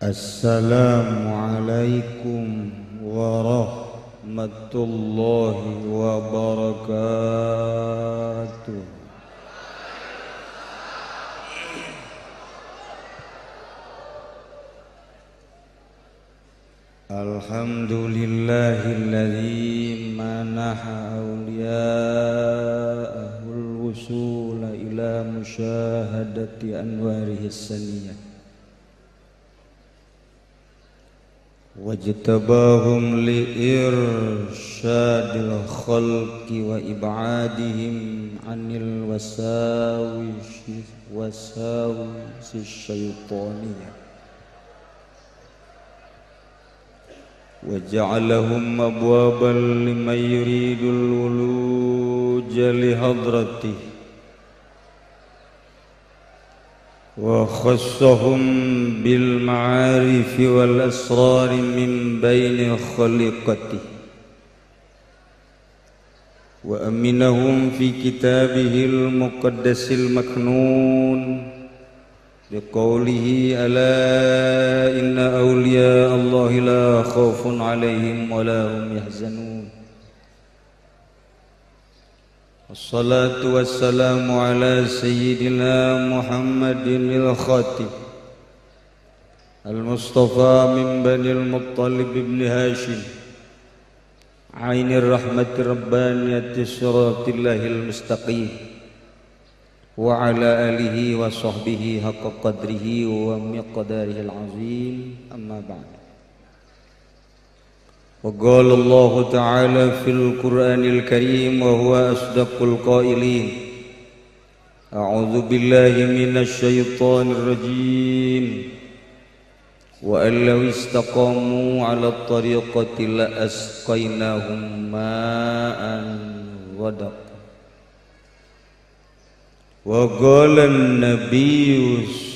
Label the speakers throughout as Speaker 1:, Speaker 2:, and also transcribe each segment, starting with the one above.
Speaker 1: Assalamualaikum warahmatullahi wabarakatuh. Alhamdulillahilladzi manaha awliya'ahul wusula ila musyahadati anwarihi saniyah wajtabahum liirsyadil khalqi wa ibadihim anil wasawisi syaitaniyah wa ja'alahum abwaban liman yuridul wuluja li hadratihi wa khassahum bil ma'arif wal asrar min baini khaliqatihi wa aminahum fi kitabihil muqaddasil maknun biqaulihi ala inna awliya Allahi la khaufun alaihim wa la hum yahzanun. Wassalatu wassalamu ala sayyidina Muhammadin al-Khatib al-Mustafa min Banil Muttalib ibn Hashim ainir rahmatir rabbaniyati siratil mustaqim wa ala alihi wa sahbihi haqqa qadrihi wa miqdarihil azim. Amma ba'd. وقال الله تعالى في القرآن الكريم وهو أصدق القائلين أعوذ بالله من الشيطان الرجيم وأن لو استقاموا على الطريقة لأسقيناهم ماء غدقا. وقال النبي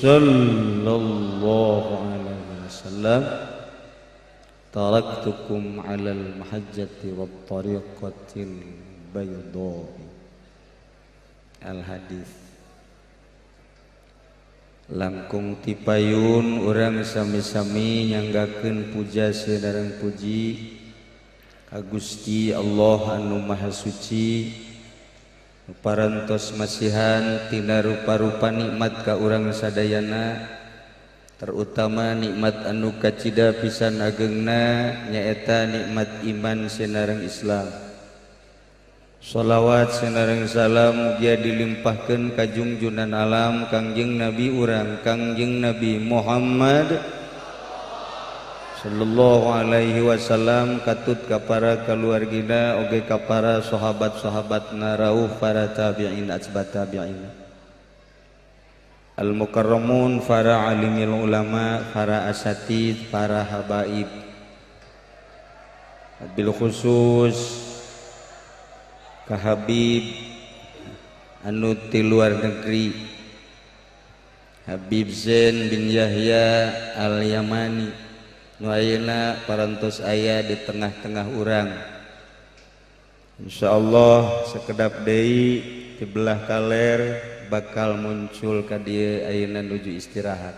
Speaker 1: صلى الله عليه وسلم taraktukum alal mahajjati wat tariqatil baydai. Al hadis. Langkung tipayun urang sami-sami nyanggakeun puja sareng puji ka Gusti Allah anu Maha Suci, parantos masihan tina rupa-rupa nikmat ka urang sadayana, terutama nikmat anu kacida pisan agengna nyaeta nikmat iman sinareng Islam. Sholawat sinareng salam mugia dilimpahkeun ka junjunan alam Kangjeng Nabi urang Kangjeng Nabi Muhammad sallallahu alaihi wasallam, katut ka para kaluargina oge ka para sahabat-sahabatna rauh para tabi'in atba tabi'in al-mukarramun, para alimil ulama, para asatid, para habaib, bil khusus ka Habib anu ti luar negeri, Habib Zain bin Yahya al-Yamani nu ayeuna parantos aya di tengah-tengah urang. Insyaallah sekedap deui di belah kaler bakal muncul ka dieu ayeuna nuju istirahat.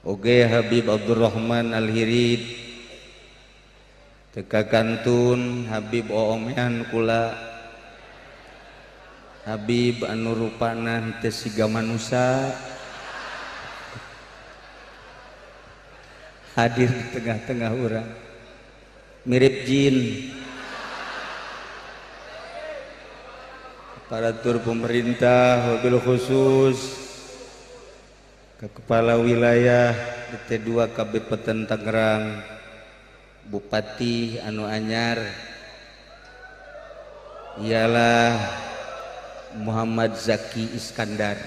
Speaker 1: Oge Habib Abdurrahman Al-Hirid teka kantun Habib oomean kula, Habib anu rupana teu siga manusa hadir di tengah-tengah urang mirip jin. Aparatur pemerintah wabil khusus ke kepala wilayah DT2 Kabupaten Tangerang, Bupati anu anyar ialah Muhammad Zaki Iskandar,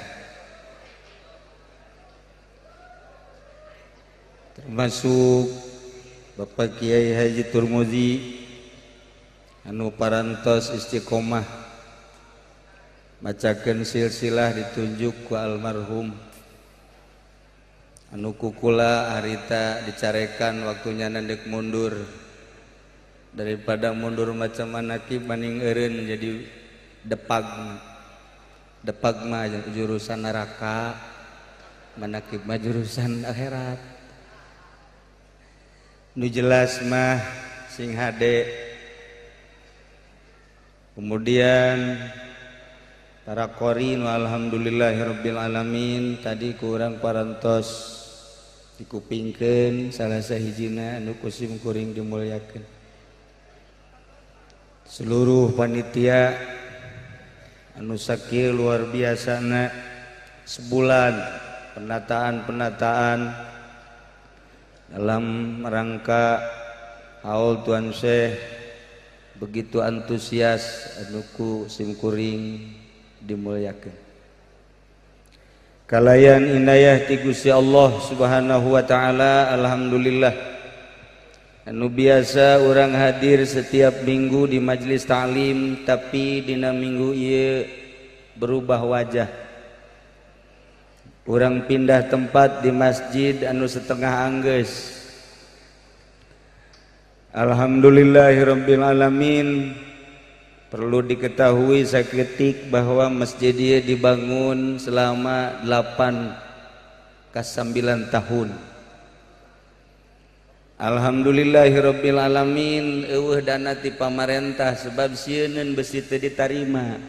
Speaker 1: termasuk Bapak Kiai Haji Turmuzi anu parantos istiqomah macakeun silsilah ditunjuk ku almarhum anu kukula harita dicarekan waktunya nandek mundur, daripada mundur macam manaki maning eureun jadi depag, depag mah jurusan neraka. Manakib mah jurusan akhirat. Nu jelas mah sing hade. Kemudian para qorin alhamdulillahirabbil alamin tadi kurang parantos dikupingkeun salah sahijina anu ku sim kuring dimuliakeun. Seluruh panitia anu sakieu luar biasana sebulan penataan-penataan dalam rangka haul Tuan Syekh begitu antusias anu ku sim kuring dimuliakeun. Kalayan inayah ti Gusti Allah Subhanahu wa taala, alhamdulillah. Anu biasa urang hadir setiap minggu di majelis ta'lim, tapi dina minggu ieu berubah wajah. Urang pindah tempat di masjid anu setengah anggeus. Alhamdulillahirabbil alamin. Perlu diketahui saketik bahwa masjid ieu dibangun selama 8 ka 9 tahun. Alhamdulillahirabbil alamin eueuh dana ti pamarentah sebab sieuneun besi teu ditarima.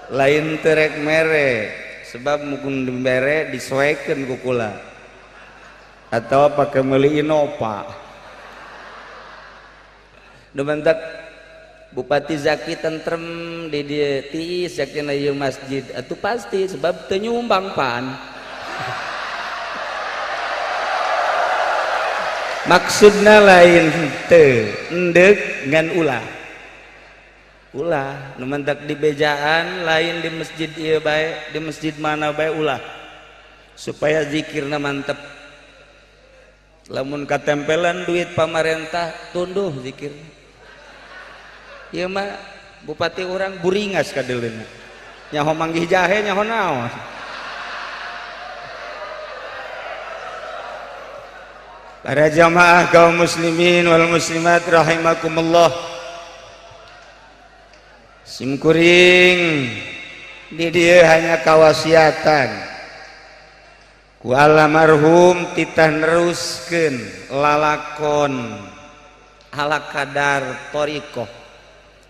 Speaker 1: Lain teu rek mere sebab mukun dibere disoekeun ku kula. Atawa pake meuli Innova. Nu mantak Bupati Zaki tentrem di dieu tiis yakin ieu masjid atuh pasti sebab teu nyumbang pan. Maksudna lain teu endek ngan ulah. Ulah nu mantak di bejaan lain di masjid ieu bae, di masjid mana bae ulah. Supaya zikirna mantep. Lamun katempelan duit pamarentah tunduh zikirna. Ieu mah bupati urang buringas kadeuleuna. Nyaho manggih jahe nyaho naon. Para jamaah kaum muslimin wal muslimat rahimakumullah. Simkuring di dieu hanya kawasiatan ku almarhum titah neruskeun lalakon ala kadar thariqah,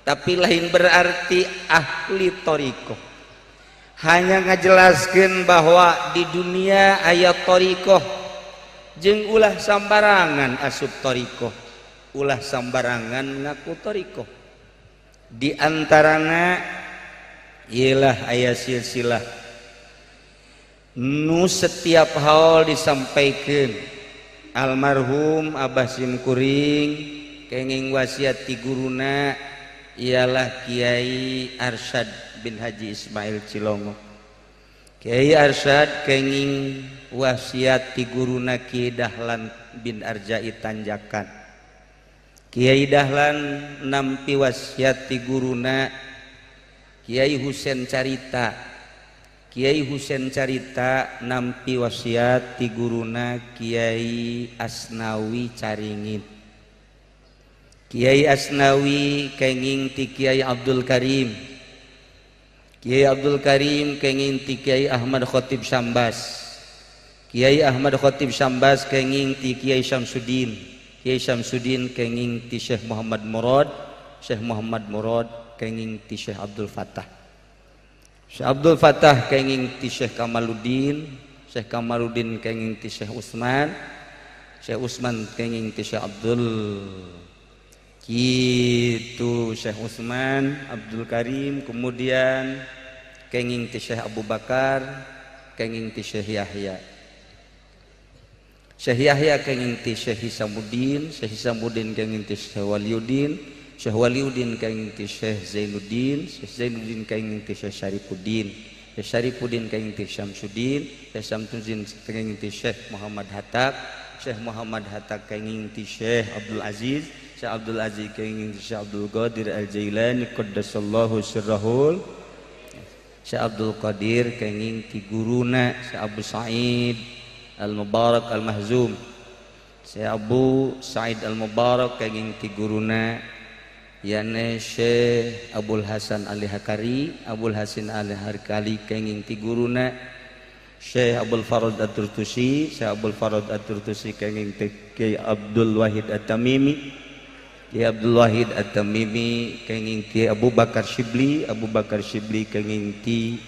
Speaker 1: tapi lain berarti ahli thariqah. Hanya ngajelaskeun bahwa di dunia aya thariqah jeung ulah sambarangan asup thariqah, ulah sambarangan ngaku thariqah. Di antarana ialah aya silsilah nu setiap haul disampaikan almarhum Abah Simkuring kenging wasiat ti guruna ialah Kiai Arsyad bin Haji Ismail Cilongo. Kiai Arsyad kenging wasiat ti guruna Kiai Dahlan bin Arjai Tanjakan. Kiai Dahlan nampi wasiat ti guruna Kiai Husen Carita. Kiai Husen Carita nampi wasiat ti guruna Kiai Asnawi Caringin. Kiai Asnawi kenging ti Kiai Abdul Karim. Kiai Abdul Karim kenging ti Kiai Ahmad Khatib Sambas. Kiai Ahmad Khatib Sambas kenging ti Kiai Syamsuddin. Kiai Syamsuddin kenging ti Syekh Muhammad Murad. Syekh Muhammad Murad kenging ti Syekh Abdul Fattah. Syekh Abdul Fattah kenging ti Syekh Kamaluddin. Syekh Kamaluddin kenging ti Syekh Usman. Syekh Usman kenging ti Syekh Abdul. Kitu Syekh Usman Abdul Karim, kemudian kenging ti Syekh Abu Bakar, kenging ti Syekh Yahya. Syekh Yahya kenging ti Syekh Hisamuddin, Syekh Hisamuddin kenging ti Syekh Waliuddin, Syekh Waliuddin kenging ti Syekh Zainuddin, Syekh Zainuddin kenging ti Syekh Syarifuddin, Syekh Syarifuddin kenging ti Syamsuddin, Syekh Syamsuddin kenging ti Syekh Muhammad Hatta, Syekh Muhammad Hatta kenging ti Syekh Abdul Aziz, Syekh Abdul Aziz kenging ti Syekh Abdul Qadir Al-Jailani qaddasallahu sirrahul, Syekh Abdul Qadir kenging ti guruna Syekh Abu Sa'id Al-Mubarak Al-Mahzum, Syekh Abu Sa'id Al-Mubarak kenging ti guruna yane Syekh Abul Hasan Ali Hakari, Abul Hasan Ali Hakari kenging ti guruna Syekh Abdul Farad At-Turtusi, Syekh Abdul Farad At-Turtusi kenging ti Kiai Abdul Wahid At-Tamimi, Kiai Abdul Wahid At-Tamimi kenging ti Abu Bakar Shibli, Abu Bakar Shibli kenging ti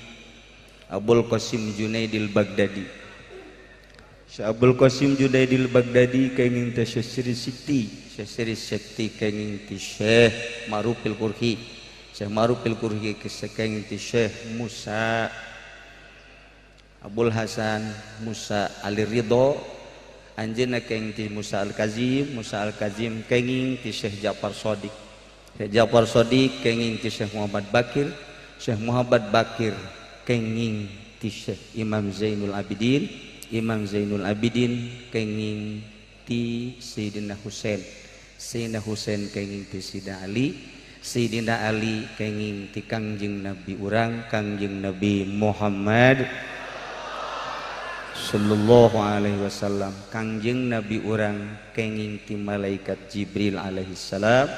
Speaker 1: Abul Qasim Junaidil Baghdadi, Syekh Abul Qasim Junaidil Baghdadi kenging ti Syekh Siri Sikti, Syekh Siri Sikti kenging ti Syekh Marufil Qurhi, Syekh Marufil Qurhi kenging ti Syekh Musa Abul Hasan Musa Ali Ridho, anjeunna kenging ti Musa Al-Kazim, Musa Al-Kazim kenging ti Syekh Ja'far Shadiq, Syekh Ja'far Shadiq kenging ti Syekh Muhammad Bakir, Syekh Muhammad Bakir kenging ti Syekh Imam Zainul Abidin, Imam Zainul Abidin kenging ti Sayyidina Husain, Sayyidina Husain kenging ti Sayyidina Ali, Sayyidina Ali kenging ti Kangjeng Nabi urang Kangjeng Nabi Muhammad sallallahu alaihi wasallam. Kangjeng Nabi urang kenging ti malaikat Jibril alaihi salam,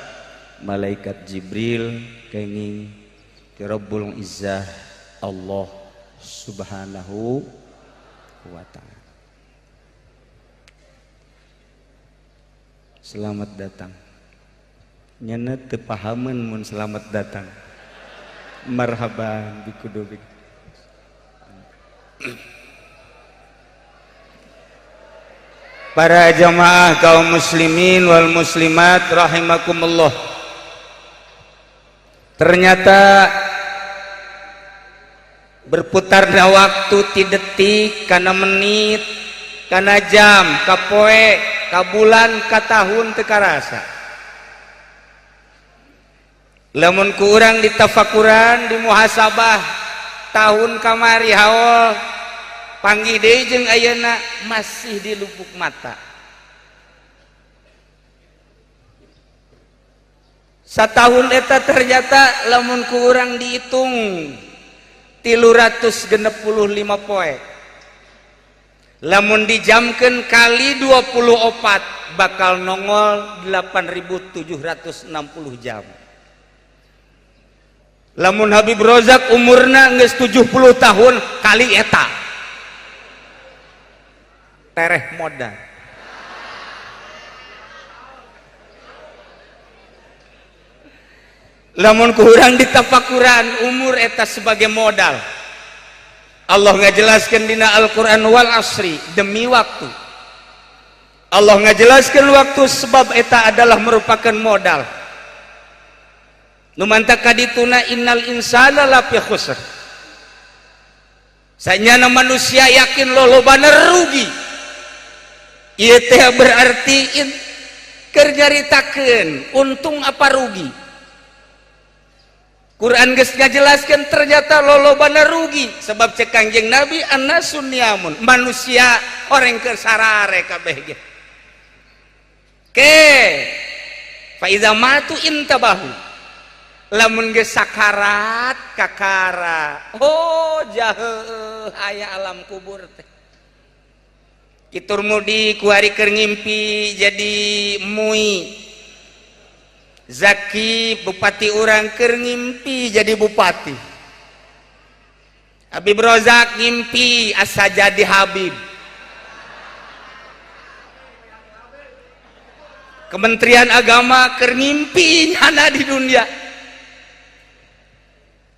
Speaker 1: malaikat Jibril kenging ti Rabbul Izzah Allah subhanahu wa ta'ala. Selamat datang. Nyana teu pahameun mun selamat datang. Marhaban bikudubik. Para jamaah kaum muslimin wal muslimat rahimakumullah. Ternyata berputarnya waktu ti detik kana menit kana jam ka poe ka bulan ka tahun teu karasa. Lamun ku urang ditafakuran di muhasabah tahun kamari haol panggih deui jeung ayeuna masih di lupuk mata. Satahun eta ternyata lamun ku urang dihitung 365 poe. Lamun dijamkeun kali 24 bakal nongol 8.760 jam. Lamun Habib Rozak umurna geus 70 tahun kali eta tereh modal. Lamun kurang ditafakuran umur eta sebagai modal. Allah ngajelaskeun dina Al-Qur'an wal asri, demi waktu. Allah ngajelaskeun waktu sebab eta adalah merupakan modal. Nu mantak kadituna innal insana lafi khusr. Sanyana manusia yakin lolobana rugi. Ieu teh berarti keur nyaritakeun untung apa rugi. Quran geus ngajelaskeun ternyata lolobana rugi sebab cek Kangjeng Nabi annasun niamun, manusia orang keur sarare kabeh ge. Ke fa iza matu intabahu, lamun geus sakarat kakara, oh jaheuh aya alam kubur teh. Kitur mudi kuari keur ngimpi jadi mui. Zaki bupati urang keur ngimpi jadi bupati. Habib Rozak ngimpi asa jadi Habib. Kementerian Agama keur ngimpi nyana di dunia.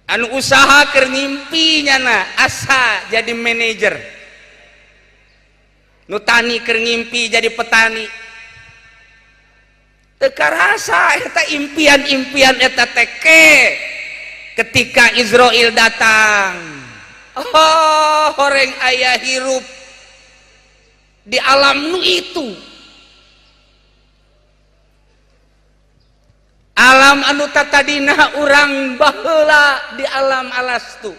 Speaker 1: Anu usaha keur ngimpi nyana asa jadi manajer. Nu tani keur ngimpi jadi petani. Teu karasa eta impian-impian eta teke ketika Israel datang. Oh, horeng aya hirup di alam nu itu. Alam anu tatadina urang baheula di alam alastu.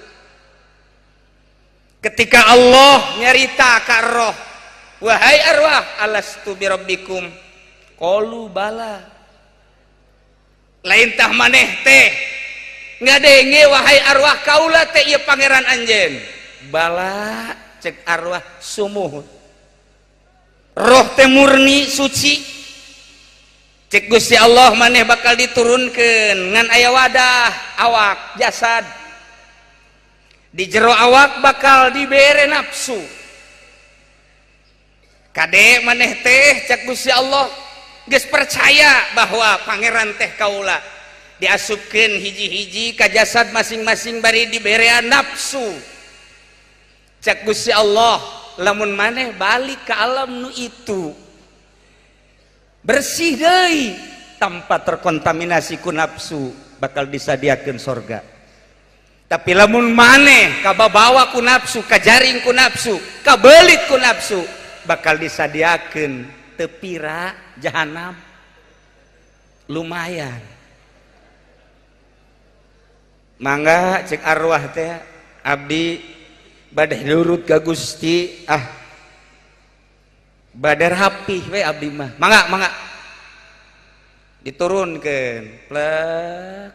Speaker 1: Ketika Allah nyarita ka roh, wahai arwah alastu birabbikum. Qalu bala. Lain tah maneh teh ngadenge wahai arwah kaula teh ieu pangeran anjeun. Bala cek arwah sumuhun. Roh teh murni suci. Cek Gusti Allah maneh bakal diturunkeun ngan aya wadah awak jasad. Di jero awak bakal dibere nafsu. Kade maneh teh cek Gusti Allah geus percaya bahwa pangeran teh kaula, diasupkeun hiji-hiji ka jasad masing-masing bari diberean nafsu. Cek Gusti Allah, lamun maneh balik ke alam nu itu bersih deui tanpa terkontaminasi ku nafsu, bakal disadiakeun sorga. Tapi lamun maneh kababawa ku nafsu, kajaring ku nafsu, kabelit ku nafsu, bakal disadiakeun tepira jahanam. Lumayan. Mangga, cek arwah teh, abdi bade nurut ka Gusti, ah, bade rapih we abdi mah. Mangga, mangga. Diturunkeun plek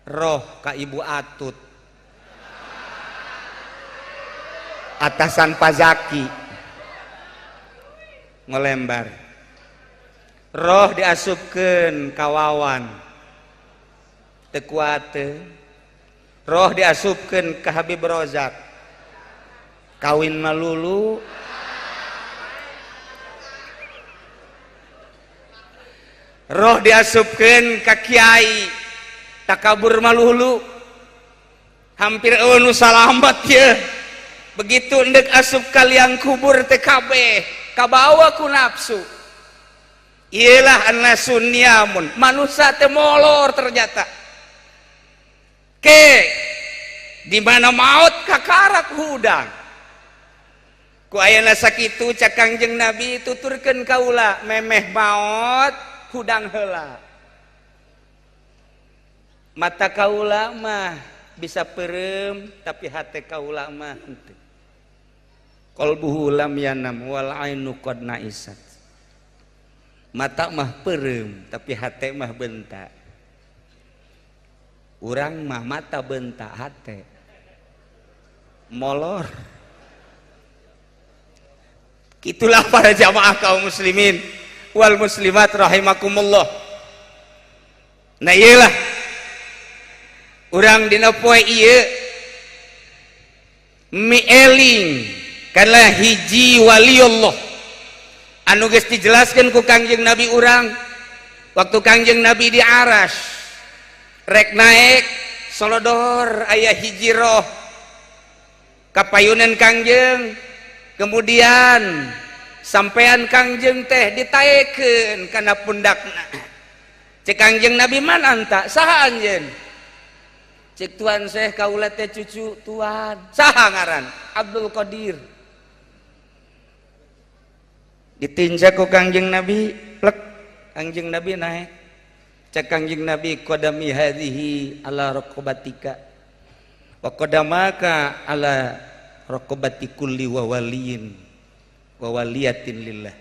Speaker 1: roh ka Ibu Atut, atasan Pazaki ngelembar. Roh diasupkeun ka Wawan, teu kuateun. Roh diasupkeun ka Habib Rozak, kawin malulu. Roh diasupkeun ka kiai, takabur malulu. Hampir eueuh nu salamet ye. Begitu endek asup kaliang kubur teh kabeh kabawa ku nafsu. Iyalah annasun niamun, manusia teh molor ternyata. Ke di mana maut kakarak hudang. Ku ayana sakitu cak Kangjeng Nabi tuturkeun kaula, memeh maot hudang heula. Mata kaula mah bisa perem, tapi hate kaula mah henteu. Qalbuhu lam yanam wal ainu qad naisat. Mata mah perem tapi hate mah bentak. Urang mah mata bentak, hate molor. Itulah para jamaah kaum muslimin wal muslimat rahimakumullah. Nah iyalah urang dina poe ieu mieling kana hiji waliullah anu geus dijelaskeun ku Kangjeng Nabi urang waktu Kangjeng Nabi di aras rek naik solodor aya hiji roh kapayunan Kangjeng, kemudian sampean Kangjeng teh ditaekeun kana pundakna. Cek Kangjeng Nabi, man anta, saha anjeun? Cek Tuan Syekh, kaula teh cucu tuan. Saha ngaran? Abdul Qadir. Ditinjak ku Kangjeng Nabi, plek, Kangjeng Nabi naik. Cek Kangjeng Nabi, qadami hadhihi ala raqabatika wa qadamaka ala raqabati kulli wa waliyin wa waliyatin lillah.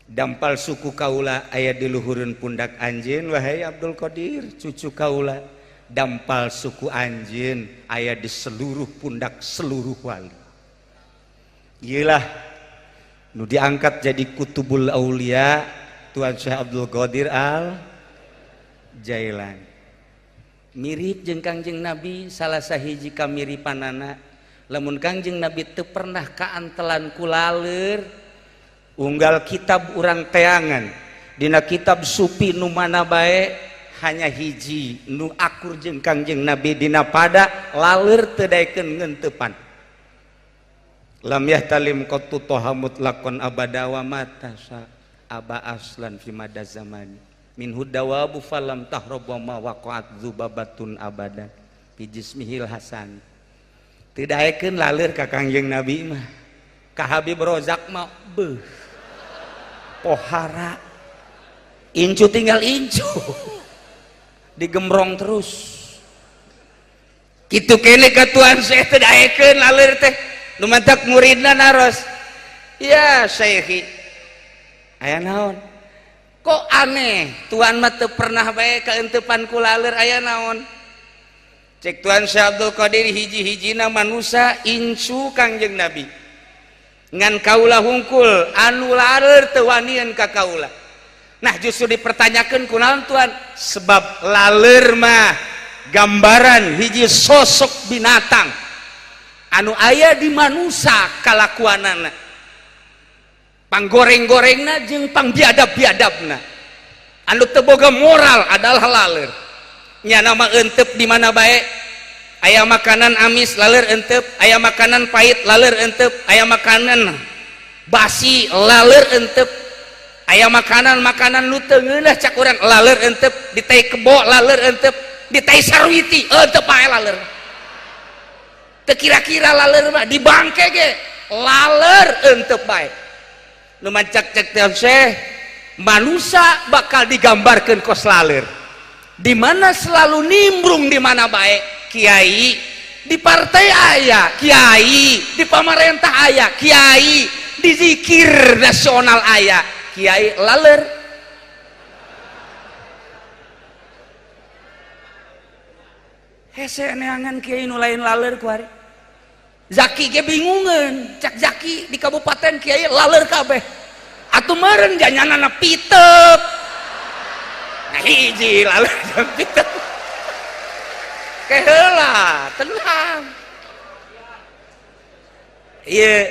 Speaker 1: Dampal suku kaula aya di luhureun pundak anjeun wahai Abdul Qadir, cucu kaula. Dampal suku anjeun aya di seluruh pundak seluruh wali. Iyalah nu diangkat jadi kutubul aulia Tuan Syekh Abdul Qadir Al Jailani. Mirip jeung Kangjeng Nabi salah sahiji kamiripanana. Lamun Kangjeng Nabi teu pernah kaantelan ku laleur, unggal kitab urang teangan dina kitab sufi nu mana bae hanya hiji nu akur jeung Kangjeng Nabi dina pada laleur teu daekeun ngenteupan. Lam yahtalim qattu toha mutlaqan abada wa mata sa aba aslan fi mada zamani min hudawabu falam tahrab wa ma waqa'at dzubabatun abada fi jismihil hasan. Teu daekeun laleur ka Kangjeng Nabi mah. Ka Habib Rozak mah beuh pohara incu tinggal incu digemrong terus. Kitu kene ka Tuan Syekh teu daekeun laleur teh. Nu mantak muridna naros, ya Syekhi, aya naon? Kok aneh Tuan mah teu pernah bae kaenteupan ku laleur, aya naon? Cek Tuan Syekh Abdul Qadir, hiji-hijina manusa incu Kangjeng Nabi ngan kaula hungkul anu laleur teu wanian ka kaula. Nah justru dipertanyakeun kunaon Tuan? Sebab laleur mah Gambaran hiji sosok binatang anu aya di manusia kalakuanana, panggoreng-gorengna jeung pangbiadab-biadabna, anu teu boga moral adalah laler. Nyana mah entep di mana bae. Aya makanan amis, laler entep. Aya makanan pahit, laler entep. Aya makanan basi, laler entep. Aya makanan-makanan nu teu ngeunah cak urang, laler entep. Di tai kebo, laler entep. Di tai sarwiti, entep bae laler. Teu kira-kira laler mah, di bangke ge laler entep bae. Nu mancak cek teh Syekh, manusia bakal digambarkeun kos laler, di mana selalu nimbrung di mana bae. Kiai di partai aya, kiai di pamarentah aya, kiai di zikir nasional aya, kiai laler. Hese neangan kiai nu lain laler kuari. Zaki ge bingungeun, cak Zaki di kabupaten kiai laler kabeh. Atuh meureun janyanana pitep. Nah, hiji laler jeung pitep. Keheula, tenang. Ieu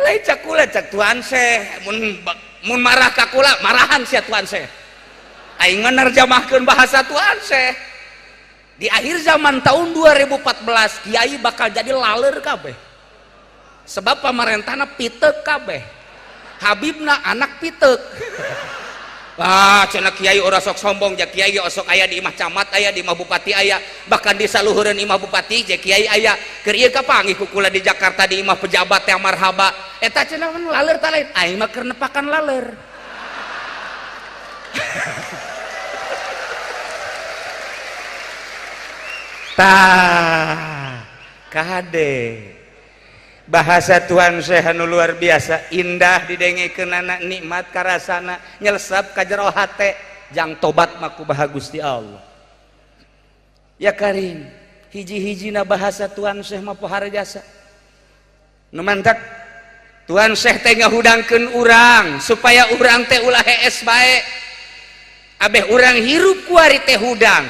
Speaker 1: lain cak kula, cak Tuan Syekh, mun marah ka kula, marahan sia Tuan Syekh. Aing mah nerjemahkeun bahasa Tuan Syekh. Di akhir zaman tahun 2014 kiai bakal jadi laler kabeh. Sebab pamarentahna pitek kabeh. Habibna anak pitek. Ah, cenah kiai ora sok sombong, ja kiai osok aya di imah camat aya, di imah bupati aya, bahkan di saluhureun imah bupati ja kiai aya. Keur ieu kapanggih ku kula di Jakarta di imah pejabat yang marhaba. Eta cenah laler ta lain, aing mah keur nepakan laler. Tah, kade bahasa Tuhan Syekh anu luar biasa indah didengekeunana, nikmat karasana, nyelesap ka jero hate, jang tobat mah kumaha Gusti Allah. Ya Karim, hiji-hijina bahasa Tuhan Syekh mah pohara jasa. Nu mantak Tuhan Syekh teh ngahudangkeun urang supaya urang teh ulah hees bae. Abeh urang hirup kuari teh hudang.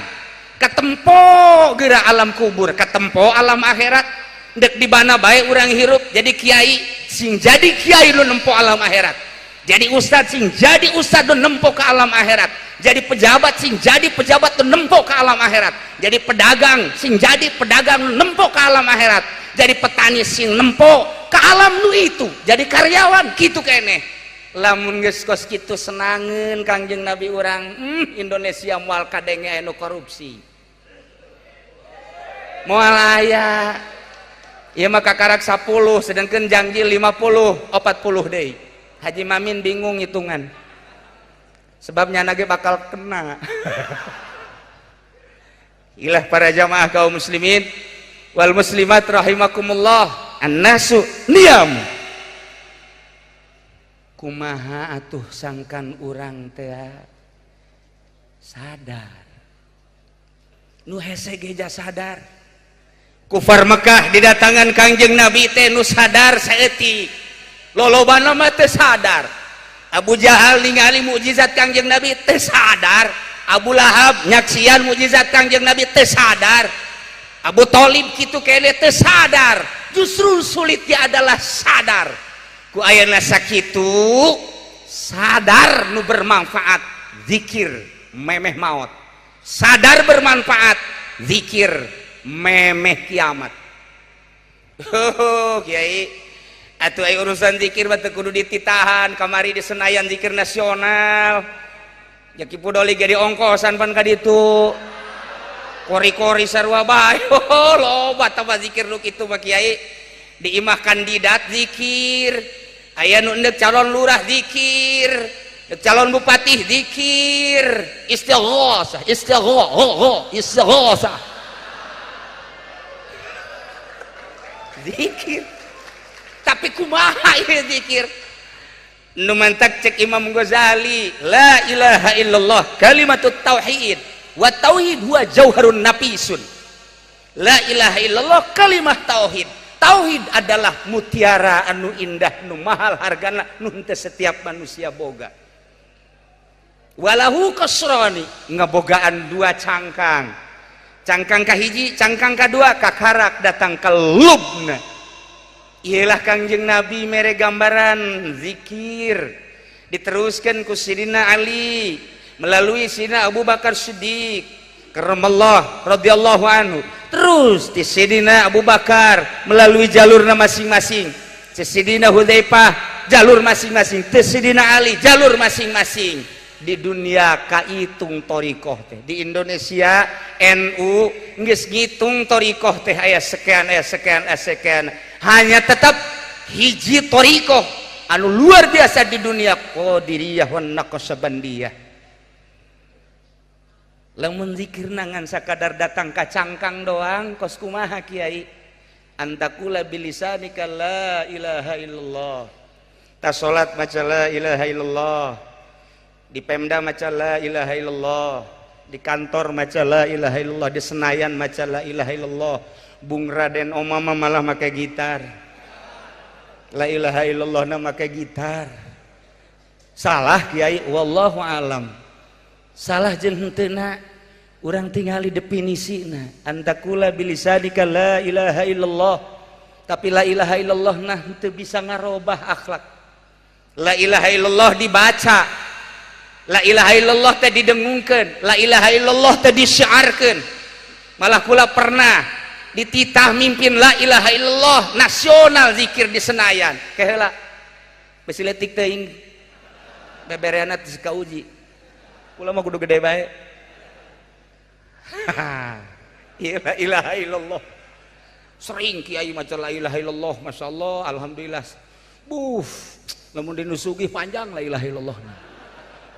Speaker 1: Katempo geura alam kubur, katempo alam akhirat. Dek di mana bae urang hirup, jadi kiai sing jadi kiai lu nempo alam akhirat, jadi ustad sing jadi ustad lu nempo ke alam akhirat, jadi pejabat sing jadi pejabat lu nempo ke alam akhirat, jadi pedagang sing jadi pedagang lu nempo ke alam akhirat, jadi petani sing nempo ke alam nu itu, jadi karyawan kitu keneh. Lamun geus kos kitu senangeun Kangjeng Nabi urang, Indonesia moal kadenge anu korupsi, moal aya. Ieu mah kakarak 10 sedangkan janji 50 40 deui. Haji Mamin bingung hitungan. Sebabnya nage bakal kena. Ilah para jamaah kaum muslimin wal muslimat rahimakumullah, annasu niyam. Kumaha atuh sangkan urang teh sadar. Nu hese ge sadar. Kufar Mekah didatangan Kangjeng Nabi teh nu sadar saeutik, lolobana mah teu sadar. Abu Jahal ningali mukjizat Kangjeng Nabi teu sadar, Abu Lahab nyaksian mukjizat Kangjeng Nabi teu sadar, Abu Thalib kitu kene teu sadar. Justru sulitnya adalah sadar. Ku ayeuna sakitu sadar nu bermanfaat zikir memeh maot, sadar bermanfaat zikir memeh kiamat. Oh, kiai atuh ai urusan zikir mah teu kudu dititahan. Kamari di Senayan zikir nasional, ya Ki Pudoli ge diongkosan pan ka ditu, kori-kori sarua bae. Oh, loba tah zikir nu kitu mah kiai. Di imah kandidat zikir, aya nu endek calon lurah zikir, calon bupati zikir, istighosah, istighosah, istighosah, zikir. Tapi kumaha ieu zikir? Nu mantak cek Imam Ghazali, la ilaha illallah kalimatut tauhid wa tauhid huwa jauharun nafisun. La ilaha illallah kalimah tauhid. Tauhid adalah mutiara anu indah, nu mahal hargana, nu henteu setiap manusia boga. Walahu kasrani, ngabogaan dua cangkang. Cangkang kahiji, cangkang kadua, kakarak datang ke lubna. Iyalah Kangjeng Nabi mere gambaran zikir diteruskan ku Sidina Ali melalui Sidina Abu Bakar Siddiq karramallah radhiyallahu anhu, terus di Sidina Abu Bakar melalui jalurna masing-masing, Sidina Hudzaifah jalur masing-masing, Sidina Ali jalur masing-masing. Di dunia kaitung thoriqoh teh, di Indonesia NU geus ngitung thoriqoh teh aya sekian, aya sekian, aya sekian. Hanya tetap hiji thoriqoh anu luar biasa di dunia, Qadiriyah wan Naqsabandiyah. Lamun zikir ngan sakadar datang ka cangkang doang, kos kumaha kiai? Antakula bilisanika la ilaha illallah, tas salat maca la ilaha illallah, di Pemda maca la ilaha illallah, di kantor maca la ilaha illallah, di Senayan maca la ilaha illallah. Bung Raden Omama malah make gitar, la ilaha illallah na make gitar. Salah kiai? Wallahu alam salah jeung henteu. Urang tingali definisina, antakula bilisanika la ilaha illallah, tapi la ilaha illallah nah henteu bisa ngarobah akhlak. La ilaha illallah dibaca, la ilaha illallah teh didengungkeun, la ilaha illallah teh disyiarkeun. Malah kula pernah dititah mimpin la ilaha illallah nasional zikir di Senayan. Keheula besi letik teuing bebereana teu kauji, kula mah kudu gede bae. La ilaha illallah sering kiai maca la ilaha illallah, masyaallah, alhamdulillah. Buh, lamun dinu sugih panjang la ilaha illallah,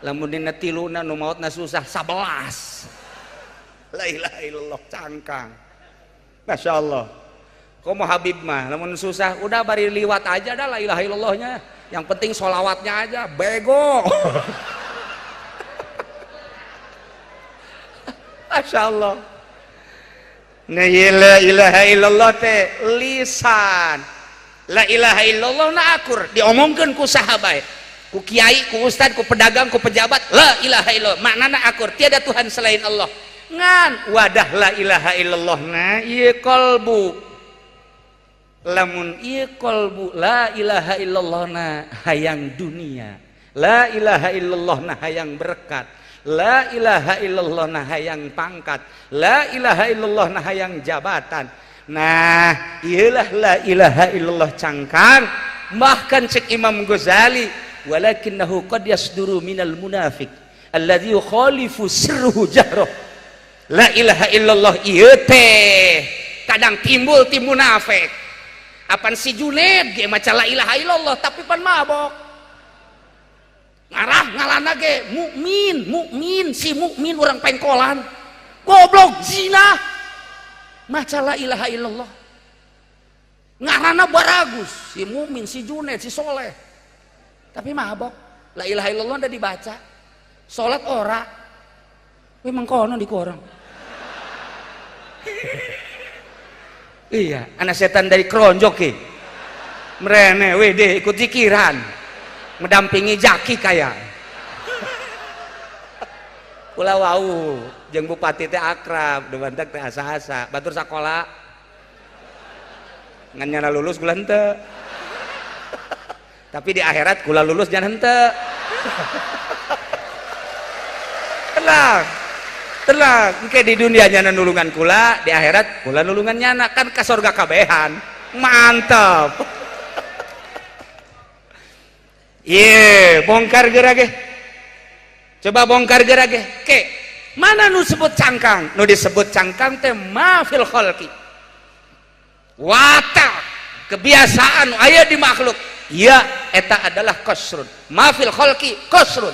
Speaker 1: lamun dina tiluna nu maotna susah 11 la ilaha illallah cangkang. Masya Allah. Komo Habib mah lamun susah udah bari liwat aja dah la ilaha illallahnya, yang penting sholawatnya aja, bego. Masya Allah. Nah, la ilaha illallah teh lisan, la ilaha illallah na akur diomongkeun ku saha bae, ku kiai, ku ustad, ku pedagang, ku pejabat, la ilaha illallah maknana akur, tiada Tuhan selain Allah. Ngan wadah la ilaha illallah na ieu qalbu, lamun ieu qalbu la ilaha illallah na hayang dunia, la ilaha illallah na hayang berkat, la ilaha illallah na hayang pangkat, la ilaha illallah na hayang jabatan. Nah iyalah la ilaha illallah cangkang. Bahkan cek Imam Ghazali, walakinnahu qad yasduru minal munafiq alladzi yukhalifu sirruhu jahroh. La ilaha illallah ieu teh kadang timbul ti munafik. Apan si Juned ge maca la ilaha illallah tapi pan mabok, ngarah ngalana ge mukmin, mukmin si mukmin urang pengkolan goblok zina maca la ilaha illallah, ngarana baragus si mukmin, si Juned, si soleh, tapi mabok. La ilaha illallah udah dibaca, salat ora, memang kono di korang. Iya, anak setan dari keronjok ki merene wede ikut zikiran mendampingi jaki kaya kula wau jeung bupati teh akrab, debantak teh asa-asa batur sakola ngan nyana lulus kula henteu, tapi di akhirat kula lulus jangan henteu. Tenang, tenang, engke di dunia nyana nulungan kula, di akhirat kula nulungan nyana, kan ka sorga kabehan. Mantap. Ye, bongkar geura ge. Coba bongkar geura ge. Ke, mana nu sebut cangkang? Nu disebut cangkang teh ma fil khalqi. Watak, kebiasaan aya di makhluk. Ya, eta adalah qasrun. Ma fil khalqi qasrun.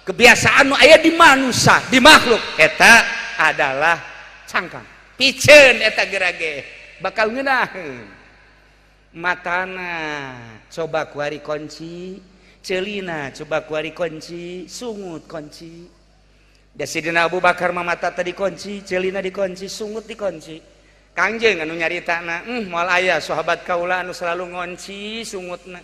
Speaker 1: Kebiasaan nu aya di manusia, di makhluk eta adalah cangkang. Piceun eta geura ge bakal ngeunaheun. Matana coba kuari kunci, celina coba kuari kunci, sungut kunci. Da Sidina Abu Bakar mah mata tadi kunci, celina dikunci, sungut dikunci. Kangjeng anu nyaritana, moal aya sahabat kaula anu selalu ngonci sungutna.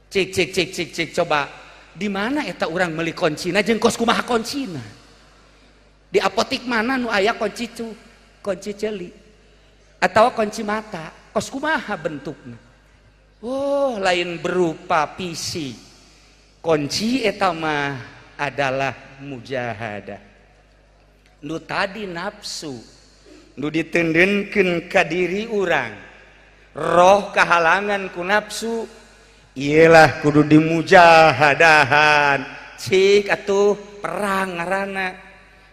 Speaker 1: Cik cik cik cik cik, coba di mana eta urang meuli kuncina jeung kos kumaha kuncina? Di apotik mana nu aya kunci cu, kunci ceuli atau kunci mata? Kos kumaha bentukna? Oh, lain berupa fisik. Kunci eta mah adalah mujahadah. Nu tadi nafsu nu ditendenkeun ka diri urang, roh kahalangan ku nafsu, iyalah kudu dimujahadahan. Cik atuh, perang ngaranna.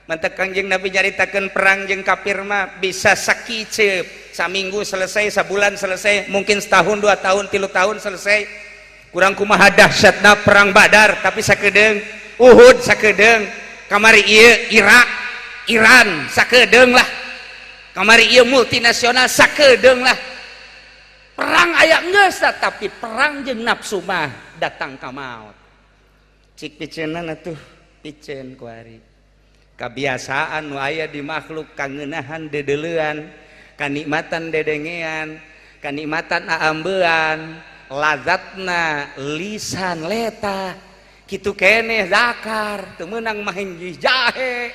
Speaker 1: Mantak Kangjeng Nabi nyaritakeun perang jeung kafir mah bisa sakiceup, saminggu selesai, sabulan selesai, mungkin setahun, 2 tahun, 3 tahun selesai. Kurang kumaha dahsyatna perang Badar, tapi sakedeung. Uhud sakedeung. Kamari ieu Irak, Iran sakedeung lah. Kamari ieu multinasional sakedeung lah. Perang aya geus, tapi perang jeung nafsu mah datang ka maut. Cik piceunan atuh, piceun kuari kebiasaan nu aya di makhluk, kangeunahan dedeleuan, kanikmatan dedengean, kanikmatan aambean, lazatna lisan leta kitu keneh. Zakar teu meunang mah, jahe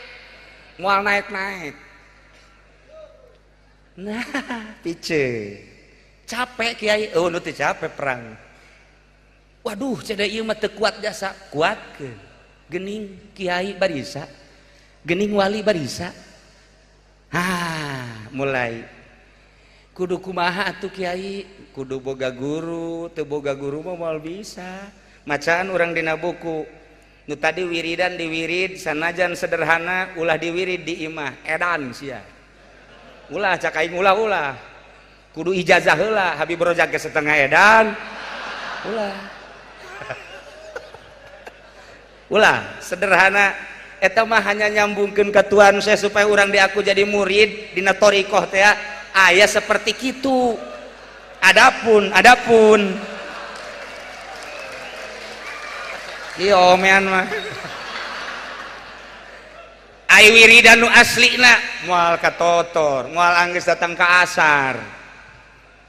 Speaker 1: moal naik-naik. Nah, pice capek, Kiai. Oh, nu teu capek perang. Waduh, ceda ieu mah teu kuat jasa. Kuatkeun. Gening kiai barisa, gening wali barisa. Ah, mulai kudu kumaha atuh, Kiai? Kudu boga guru. Teu boga guru mah moal bisa. Macaan urang dina buku, nu tadi wiridan diwirid sanajan sederhana, ulah diwirid di imah, edan sia. Ulah, cak aing, ulah, ulah. Kudu ijazah heula. Habib Rojak ge setengah edan. Ulah, ulah. Sederhana eta mah hanya nyambungkeun ka Tuhan saya supaya urang diaku jadi murid dina thoriqoh teh aya seperti kitu. Adapun adapun ieu omean mah, ai wiridan nu aslina moal katotor, moal anggeus datang ka asar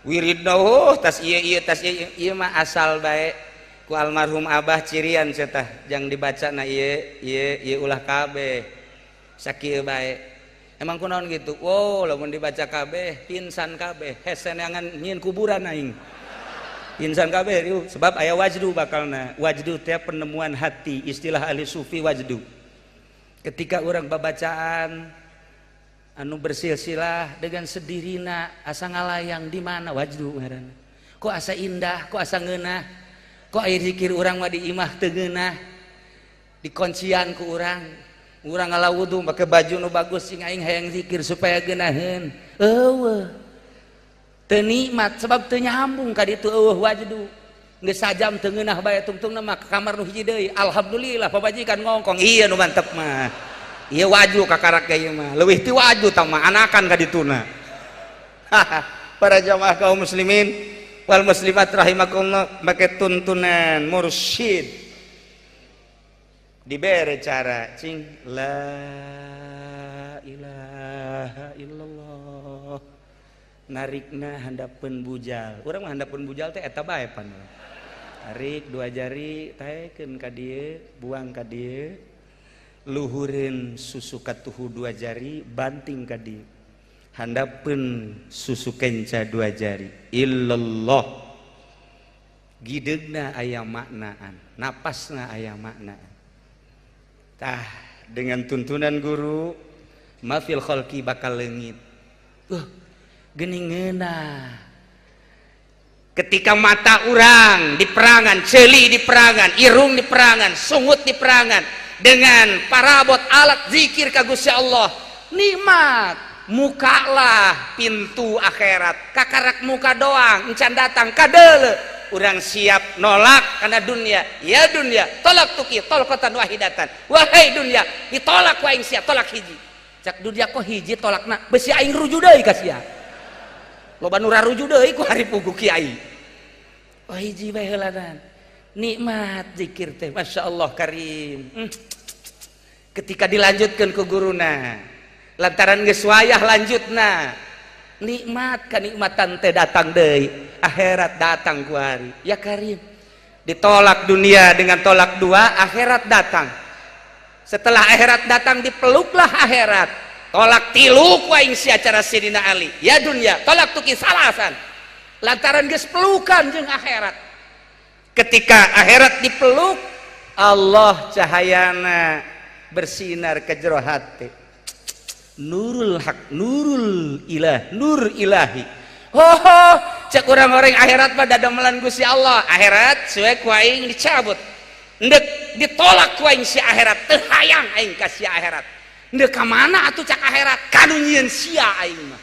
Speaker 1: wiridna. Oh, tas ieu, ieu tas ieu, ieu mah asal bae. Ku almarhum abah cirian tah jang dibaca na ieu, ieu, ieu, ulah kabeh, sakieu bae. Emang kunaon gitu? Wow, lamun dibaca kabeh pingsan kabeh, hese neangan nyieun kuburan aing, pingsan kabeh riuh. Sebab aya wajdu, bakalna wajdu teh penemuan hati, istilah ahli sufi wajdu. Ketika orang babacaan anu bersilsilah, dengan sedirina asa ngalayang di mana, wajdu ngaranna. Kok asa indah, kok asa ngeunah, kok air zikir urang mah di imah teu ngeunah, dikoncian ku urang. Urang ngala wudu make baju nu bagus, sing aing hayang zikir supaya geunaheun, eueuh, teu nikmat sebab teu nyambung ka ditu, eueuh wajdu. Geus sajam teu ngeunah bae, tungtungna mah ka kamar nu hiji deui. Alhamdulillah pamajikan ngongkong, iya nu mantep mah ieu, waju kakarak ieu mah leuwih ti waju tah mah, anakan ka dituna. Para jamaah kaum muslimin wal muslimat rahimakumullah, make tuntunan mursyid dibere cara cing la ilaha illallah, narikna handapeun bujal. Urang mah handapeun bujal teh eta bae pan. Tarik dua jari, taekeun ka dieu, buang ka dieu, luhureun susu katuhu dua jari, banting ka dieu, handapeun susu kenca dua jari, illallah. Gideugna aya maknaan, napasna aya maknaan. Tah, dengan tuntunan guru mafil kholqi bakal leungit. Geuning ngeunah ketika mata urang di perangan, ceuli di perangan, irung di perangan, sungut di perangan dengan parabot alat zikir ka Gusti Allah, nikmat. Mukalah pintu akhirat, kakarak muka doang encan datang kadele. Urang siap nolak karena dunia. Ya dunia, tolak tuki tolkotan wahidatan. Wahai dunia, ditolak ku aing sia tolak hiji. Cak dunia, kok hiji tolakna? Besi aing ruju deui ka sia. Loba nu raruju deui ku hari pugu kiai. Oh, hiji bae heulanan. Nikmat zikir teh, Masya Allah karim. Ketika dilanjutkan ke guruna lantaran geus wayah lanjutna, nikmat kenikmatan teh datang deui, akhirat datang ku hari. Ya karim, ditolak dunia dengan tolak dua, akhirat datang. Setelah akhirat datang, dipeluklah akhirat. Talak tilu ku aing sia, cara Sidina Ali. Ya dunya, talaqtuki salasan. Lantaran geus pelukan jeung akhirat. Ketika akhirat dipeluk Allah, cahayana bersinar ke jero hati. Nurul haq, nurul ilah, nur ilahi. Oh, cek orang-orang akhirat mah dadamelan Gusti Allah. Akhirat suwe ku aing dicabut. Ndek ditolak ku aing si akhirat, teu hayang aing ka si akhirat. Ndek ka mana atuh, cak akhirat, kanu nyieun sia aing mah.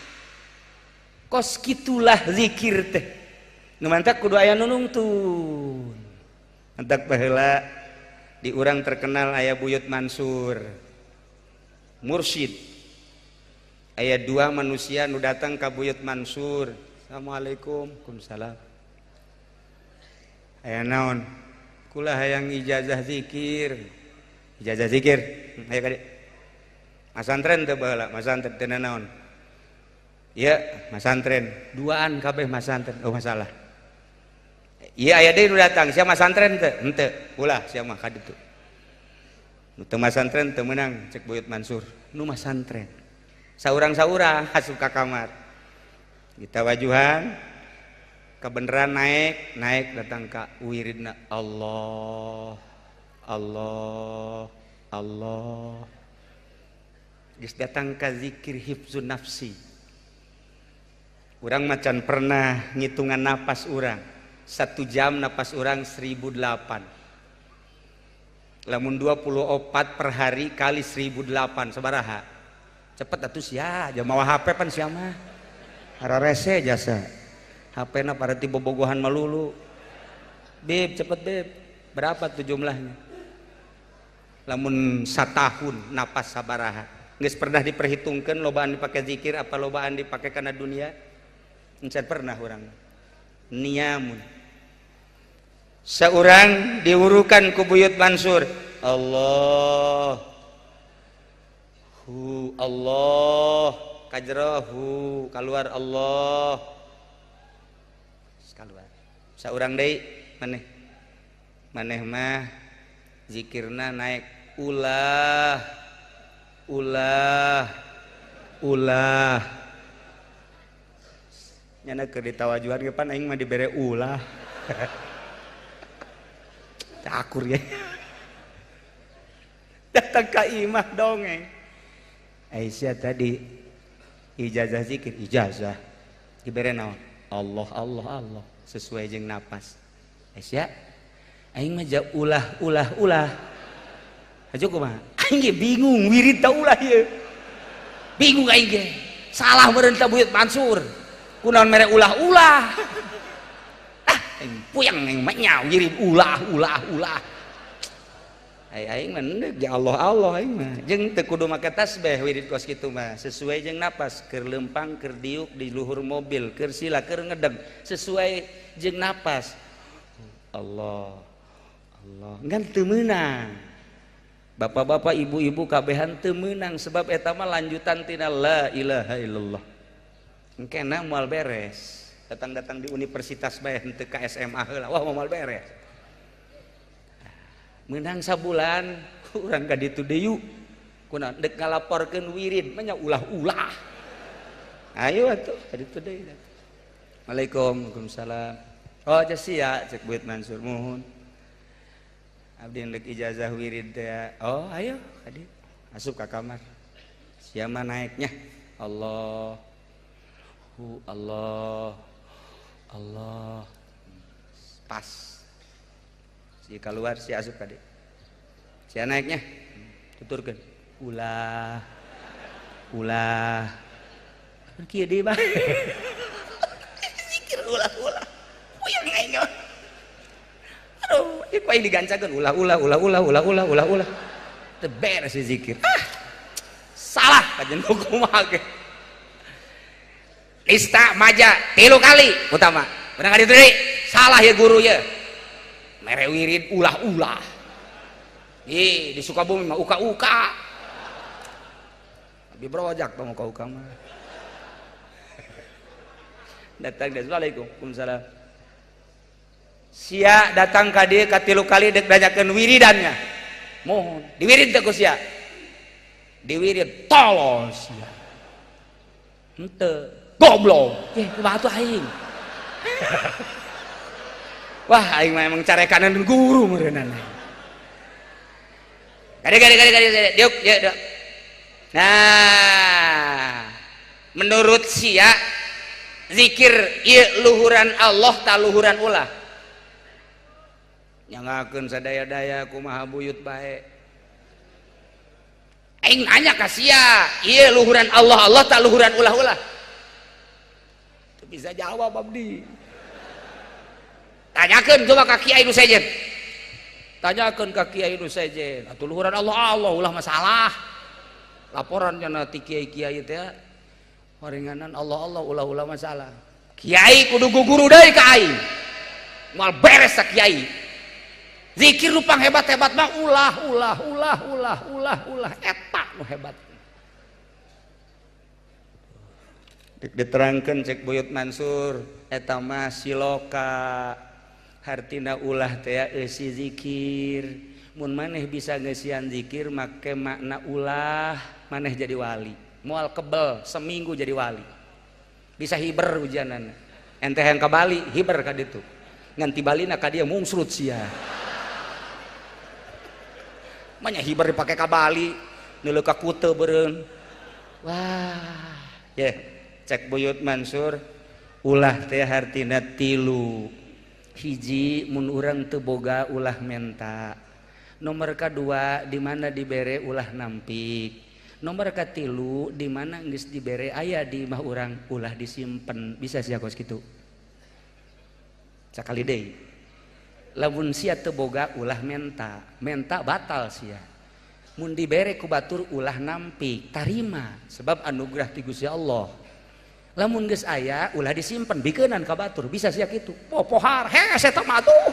Speaker 1: Kos kitulah zikir teh. Nu mantak kudu aya nu nungtun. Mantak baheula di urang terkenal aya Buyut Mansur. Mursyid. Aya dua manusia nu datang ka Buyut Mansur. Assalamualaikum. Waalaikumsalam. Aya naon? Kula hayang ijazah zikir. Ijazah zikir. Ayo ka dieu. Masantren teu baheula, masantren teu naon? Iya, masantren. Duaan kabeh masantren. Oh, masalah. Iya, aya deui nu datang, sia masantren teu? Henteu. Ulah sia mah ka ditu. Nu teu masantren teu meunang, cek Buyut Mansur. Nu masantren. Saurang-saurang asup ka kamar. Kita wajuhan kebenaran naik, naik datang ka wiridna Allah, Allah, Allah. Geus datang ka zikir hifzun nafsi. Urang macan pernah ngitungan napas urang. 1 jam napas urang 1008. Lamun 24 per hari kali 1008 sabaraha? Cepet atuh sia, jam mawa HP pan sia mah. Rese jasa. HP na pareti bobogohan melulu. Beb, cepet beb. Berapa tuh jumlahnya? Lamun satahun napas sabaraha? Geus pernah diperhitungkan lobaan dipakai zikir apa lobaan dipakai karena dunia? Encan pernah orang. Niamun. Seorang diurukan ku Buyut Mansur. Allah. Hu Allah kajrohu keluar Allah keluar. Seorang deui, maneh maneh mah zikirna naik ulah ulah ulah. Nyana keur ditawajuhan ge pan aing mah dibere ulah. Akur ya. Datang ka imah dongeng. Aisyah tadi ijazah zikir, ijazah dibere naon? Allah, Allah, Allah, sesuai jeung napas. Aisyah, aing mah ja ulah ulah ulah. Aja kumaha? Aing ge bingung wirid ta ulah ieu. Bingung aing ge. Salah meureun ta Buyut Mansur. Kunaon mere ulah-ulah? Ah, aing puyeng aing mah nya wirid ulah ulah ulah. Ai aing mah endek ya Allah Allah aing mah. Jeung teu kudu make tasbih wirid kos kitu mah, sesuai jeung napas, keur leumpang, keur diuk di luhur mobil, keur sila, keur ngedeg, sesuai jeung napas. Allah Allah. Ngan teu meunang. Bapak-bapak, ibu-ibu kabehan teu meunang sebab eta mah lanjutan tina la ilaha illallah. Engkena moal beres. Datang-datang di universitas bae henteu ka SMA heula, wah moal beres. Menang sabulan urang ka ditu deui, kunaon dek ngalaporkeun wirid mah nya ulah-ulah. Ayo atuh ka ditu deui. Assalamualaikum. Waalaikumsalam. Oh, sia cek Buyut Mansur, muhun. Abdi ndek ijazah wirid teh. Oh, ayo ka dieu. Asup ka kamar. Sia mah naiknya Allah hu Allah Allah pas. Si keluar, si asup ka dieu. Sia naiknya tuturkeun ulah ulah. Kieu deui bae. Zikir ulah ulah. Puyeng aing. Aduh, ieu ku aing digancakeun ulah ulah ulah ulah ulah ulah ulah ulah. Teu beres si zikir. Ah. Salah kajen kumaha ge. Nista maja tilu kali utama. Bener ka ditu? Salah ya guru ya. Mere wirid ulah-ulah. Ih, di Sukabumi mah uka-uka. Abi brojak tong uka-uka mah. Datang, assalamualaikum. Waalaikumsalam. Sia datang ka dieu katilu kali dek nanyakeun wiridannya. Mohon diwirid teh ku sia. Diwirid tolol sia. Henteu goblok. Eh, kumaha tuh aing? Wah, aing mah emang carekanan guru meureunana. Gade gade gade gade gade diuk diuk diuk. Nah, menurut sia zikir ieu luhuran Allah ta luhuran ulah. Nyangakeun sadaya-daya kumaha buyut bae. Aing nanya ka sia, ieu luhuran Allah Allah ta luhuran ulah-ulah? Teu bisa jawab abdi. Tanyakeun coba ka kiai nu sejen. Tanyakeun ka kiai nu sejen, atuh luhuran Allah Allah ulah masalah. Laporan cenah ti kiai-kiai teh horenganan Allah Allah ulah-ulah masalah. Kiai kudu guguru deui ka aing. Moal beres sa kiai. Zikir nu panghebat-hebat mah ulah ulah ulah ulah ulah ulah eta nu hebat. Diterangkeun cek Buyut Mansur eta mah siloka hartina ulah teh eusi zikir. Mun maneh bisa ngeusian zikir make makna ulah maneh jadi wali. Moal kebel seminggu jadi wali. Bisa hiber hujanana. Ente yang ka Bali hiber ka ditu. Ngan ti Balina ka dieu mungsrut sia. Manya hiber dipake ka Bali, neuleuh ka Kute beureun. Wah, ye, cek Buyut Mansur ulah teh hartina tilu. Hiji mun urang teu boga ulah menta. Nomor kadua di mana dibere ulah nampik. Nomor katilu di mana geus dibere aya di imah urang ulah disimpen. Bisa sia kos kitu. Sakali deui. Lamun sia teu boga ulah menta, menta batal sia. Mun dibere ku batur ulah nampik, tarima sebab anugerah ti Gusti Allah. Lamun geus aya ulah disimpen, bikeunan ka batur, bisa sia kitu. Popohar, hese eta mah atuh.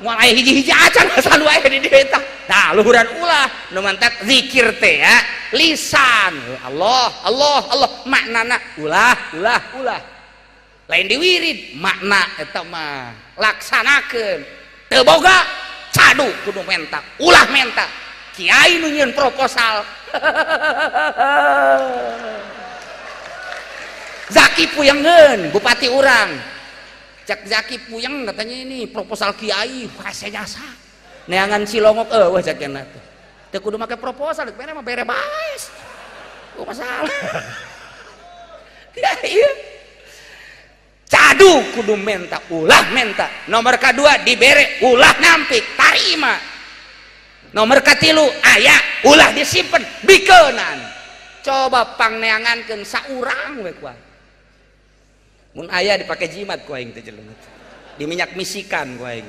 Speaker 1: Moal aya hiji-hiji acan asal wae di dieu eta. Nah, luhuran ulah nu mantak zikir teh ya, lisan. Allah, Allah, Allah maknana ulah, ulah, ulah. Lain diwirid makna eta mah laksanakeun. Teu boga cadu kudu menta, ulah menta. Kiai nu nyieun proposal. Zaki puyengeun bupati urang. Cek Zaki puyeng katanya ini proposal kiai hese jasa. Neangan cilongok eueuh cek cenah teh. Teu kudu make proposal, bere mah bere bae. Oh masalah. Ya iya. Cadu kudu menta, ulah menta. Nomor kedua dibere ulah nampik, tarima. Nomor katilu aya ulah disimpen, bikeunan. Coba pangneangankeun saurang we kuat. Mun aya dipake jimat ku aing teh jelema. Diminyak misikan ku aing.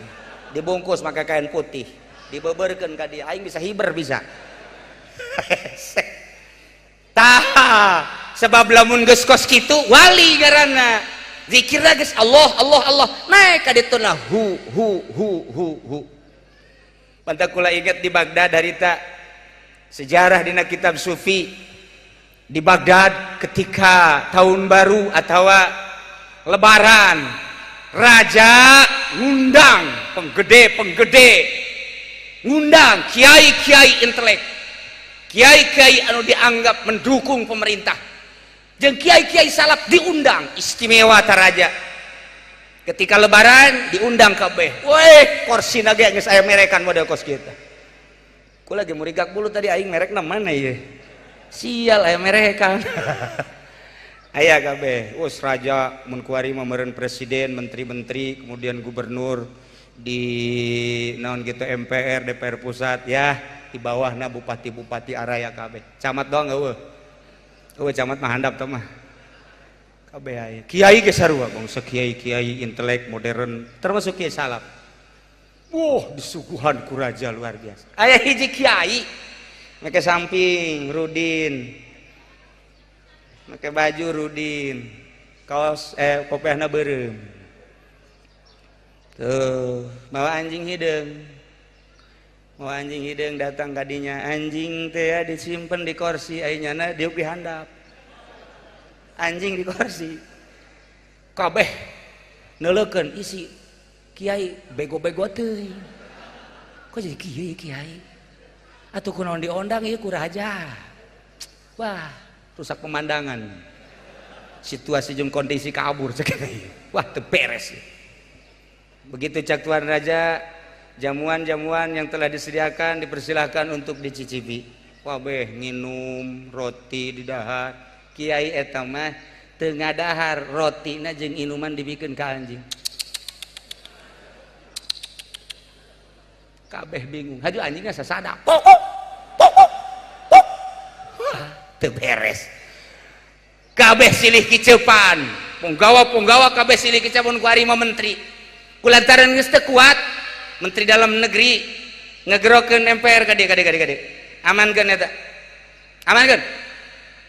Speaker 1: Dibungkus make kain putih, dibeberkeun ka dia, aing bisa hiber bisa. Tah, sebab lamun geus kos kitu wali ngaranna. Zikir geus Allah Allah Allah naik ka ditu na hu hu hu hu hu. Pantak kula ingat di Baghdad harita sejarah dina kitab sufi di Baghdad ketika tahun baru atau lebaran raja ngundang penggede-penggede, ngundang kiai-kiai intelek, kiai-kiai anu dianggap mendukung pemerintah, jeung kiai-kiai salaf diundang istimewa ta raja. Ketika lebaran diundang kabeh, weh korsina ge geus aya merekan model kos kita. Ku lagi murigak bulu tadi aing merekna mana ieu? Sial aya merekan. Aya kabeh, us raja mun kuari mah meureun presiden, menteri-menteri, kemudian gubernur di naon gitu MPR, DPR pusat ya, di bawahna bupati-bupati araya kabeh. Camat doang eueuh. Eueuh camat mah handap teh mah. Kabeh aya. Kiai ge sarua bangsa kiai-kiai intelek modern termasuk kiai salaf. Wah, disuguhan ku raja luar biasa. Aya hiji kiai make samping rudin. Make baju rudin, kaos kopiahna beureum. Tuh, mawa anjing hideung. Mawa anjing hideung datang ka dinya, anjing teh ya disimpen di kursi, ai nyana diuk di handap. Anjing di kursi. Kabeh neuleukeun isi kiai bego-bego teuing. Kok jadi kiai kiai? Atuh kunaon diondang ieu ku raja? Wah, rusak pemandangan. Situasi jeung kondisi kabur cek. Wah, teu beres. Begitu cak tuan raja, jamuan-jamuan yang telah disediakan dipersilahkan untuk dicicipi. Wah, beh nginum roti di dahar. Kiai eta mah teu ngadahar, rotina jeung inuman dibikeun ka anjing. Kabeh bingung. Haju anjingna sasada. Pok pok pok pok. Wah, teu beres. Kabeh silih kicepan. Punggawa-punggawa kabeh silih kicepan ku ari mah menteri. Kulantaran geus teu kuat, menteri dalam negeri ngegerokeun MPR ka dieu ka dieu ka dieu ka dieu. Amankeun eta. Amankeun.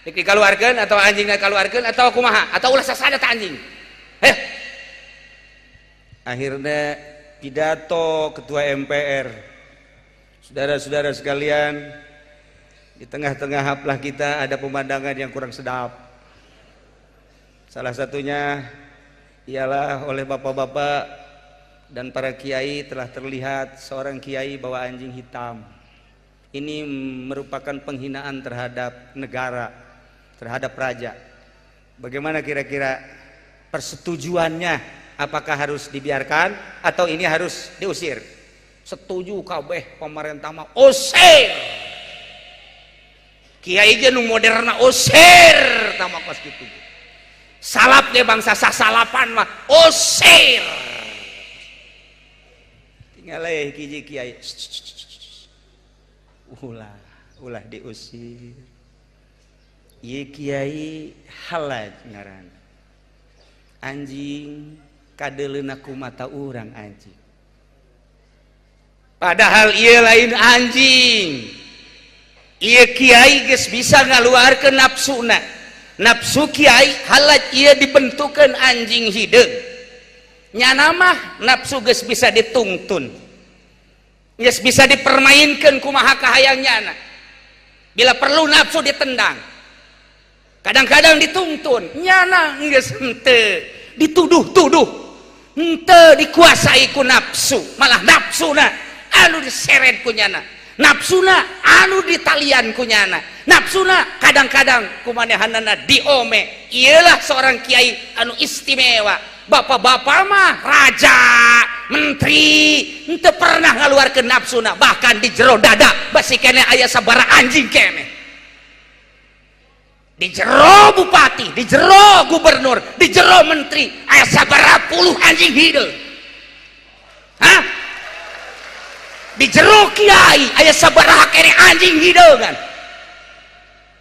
Speaker 1: Dik dikaluarkeun atau anjingna kaluarkeun atau kumaha atau ulah sasada ta anjing. Heh. Akhirnya pidato ketua MPR. Saudara-saudara sekalian, di tengah-tengah haflah kita ada pemandangan yang kurang sedap. Salah satunya ialah oleh bapak-bapak dan para kiai telah terlihat seorang kiai bawa anjing hitam. Ini merupakan penghinaan terhadap negara, terhadap raja. Bagaimana kira-kira persetujuannya? Apakah harus dibiarkan atau ini harus diusir? Setuju kabeh pemerintah mah usir. Kiai ge nu moderna usir tah mah kos kitu. Salap ge bangsa sasalapan mah usir. Tinggal we hiji kiai. Ulah, ulah diusir. Ieu kiai Halaj ngaranna. Anjing kadeleuna ku mata urang anjing. Padahal ieu lain anjing. Ieu kiai geus bisa ngaluarkeun nafsuna. Nafsu kiai Halaj ieu dibentukeun anjing hideung. Nyana mah nafsu geus bisa ditungtun. Geus bisa dipermainkeun kumaha kahayang nyana. Bila perlu nafsu ditendang. Kadang-kadang dituntun, nyana geus henteu dituduh-tuduh, henteu dikuasai ku nafsu, malah nafsuna anu diseret ku nyana, nafsuna anu ditalian ku nyana, nafsuna kadang-kadang kumanehanana diome. Iyalah seorang kiai anu istimewa. Bapak-bapak mah raja, menteri, henteu pernah ngaluarkeun nafsuna, bahkan di jero dada basi keneh aya sabara anjing keneh. Di jero bupati, di jero gubernur, di jero menteri, aya sabaraha puluh anjing hideung. Hah? Di jero kiai aya sabaraha keneh anjing hideung kan?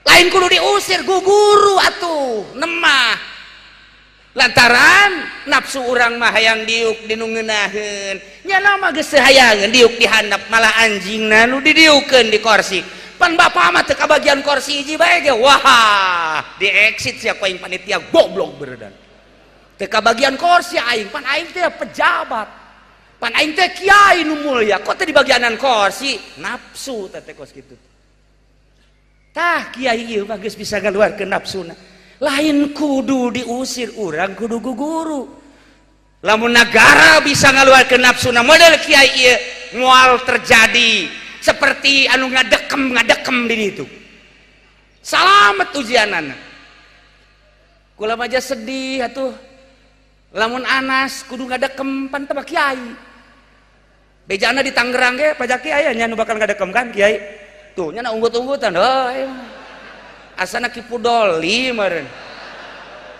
Speaker 1: Lain kudu diusir, guguru atuh, nemah. Lantaran nafsu urang mah hayang diuk dinu ngeunaheun. Nya mah geus hayangeun diuk di handap, malah anjingna nu didiukeun di kursi. Pan bapak mah teu kabagian kursi hiji bae ge, wah, di exit sia ku aing panitia goblok beredan. Teu kabagian kursi aing, pan aing teh pejabat. Pan aing teh kiai nu mulia, kok teh dibagianan kursi? Nafsu teh kos kitu. Tah kiai ieu mah geus bisa ngaluarkeun nafsuna. Lain kudu diusir, urang kudu guguru. Lamun negara bisa ngaluarkeun nafsuna model kiai ieu, moal terjadi seperti anu ngadekem-ngadekem di ditu. Salamet ujianana. Kula mah sedih atuh. Lamun Anas kudu ngadekem pan teh kiai. Bejana di Tangerang ge pajak kiai nya nu bakal ngadekem kan kiai. Tuh nya unggut-unggutan heuh. Asana Ki Pudoli meureun.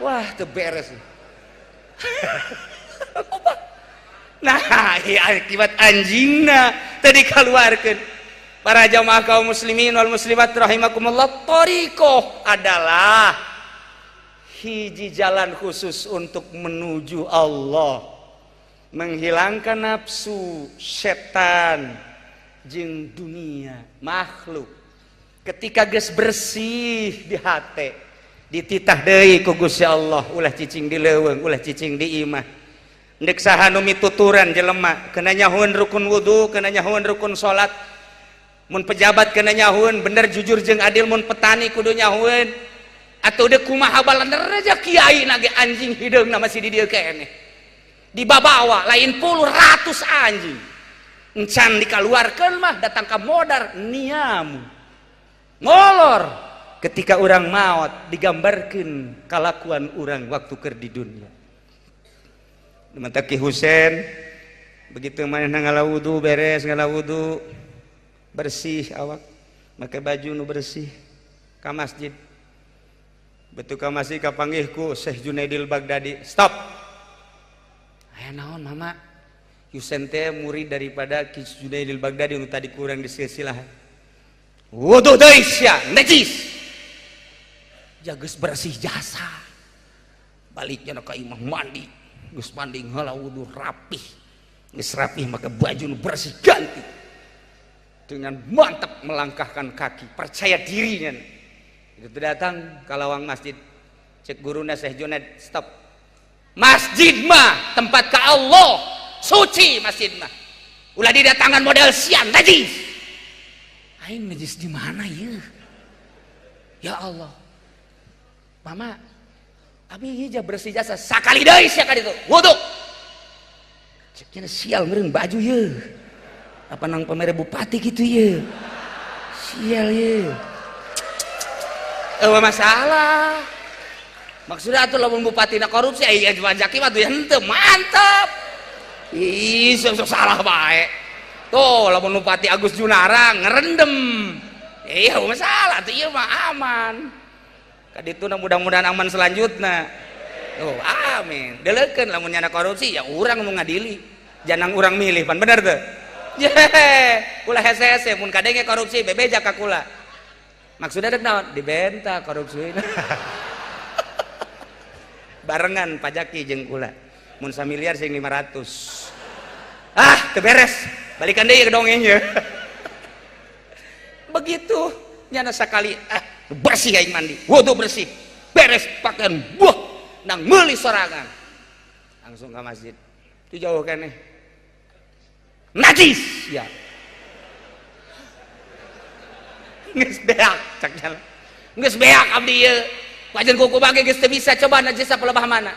Speaker 1: Wah, teu beres. Nah, akibat anjingna tadi keluarkan. Para jamaah kaum muslimin wal muslimat rahimakumullah, thariqah adalah hiji jalan khusus untuk menuju Allah, menghilangkan nafsu, setan, jeung dunia, makhluk. Ketika geus bersih di hate, dititah deui ku Gusti Allah, ulah cicing di leuweung, ulah cicing di imah. Ndek saha nu mituturan jelema, kena nyahueun rukun wudu, kena nyahueun rukun salat. Mun pejabat kena nyahueun bener jujur jeung adil, mun petani kudu nyahueun. Atuh deuk kumaha balander aja kiai nage anjing hideungna masih di dieu keneh. Dibabawa lain puluh ratus anjing. Encan dikaluarkeun mah datang ka modar niamu. Ngolor ketika orang maot digambarkeun kalakuan orang waktu keur di dunia. Mata Ki Husen begitu manehna ngala wudu beres ngala wudu bersih awak make baju nu bersih ka masjid. Betul ka masjid kapanggih ku Syekh Junaidil Baghdadi. Stop. Aya naon mama? Husen teh murid daripada Ki Junaidil Baghdadi nu tadi kurang di silsilah. Wudu deui sia, najis. Jageus bersih jasa. Baliknya ka imah mandi. Geus mandi ngala wudu rapih. Geus rapih maka baju nu bersih ganti. Dengan mantap melangkahkan kaki, percaya dirinya. Itu datang ke lawang masjid. Cek guruna Syekh Junaid, stop. Masjid mah tempat ka Allah, suci masjid mah. Ulah didatangan model sian najis. Aing najis di mana ya? Ya Allah. Mama, abi ieu bersih jasa sakali deui sia ka ditu. Wudu. Ceknya sial meureun baju ye. Apa nang pamere bupati gitu ye. Sial ye. Eueuh masalah. Maksudnya atuh lamun bupatina korupsi aya Jaki mah tuh henteu mantap. Ih, sok salah bae. Tuh lamun Bupati Agus Junara ngerendem. Iya masalah tuh ieu mah aman. Kadituna mudah-mudahan aman selanjutnya. Oh, amin. Deleukeun lamun nyana korupsi ya urang nu ngadili. Jangan urang milih pan bener teu? Ye, ulah hese-hese mun kadenge korupsi bebeja ka kula. Maksudnya dek naon? Dibenta korupsi. Barengan pajaki jeung kula. Mun samiliar sing 500. Ah, teu beres. Balikan deui ke dongengnya. Begitu nyana sakali ah bersih aing mandi, wudu bersih, beres pakaian buah nang meuli sorangan. Langsung ke masjid. Itu jauh keneh. Najis ya. Geus beak cak jalan. Geus beak abdi ieu. Wajan kuku bage geus teu bisa coba najis apa lebah mana.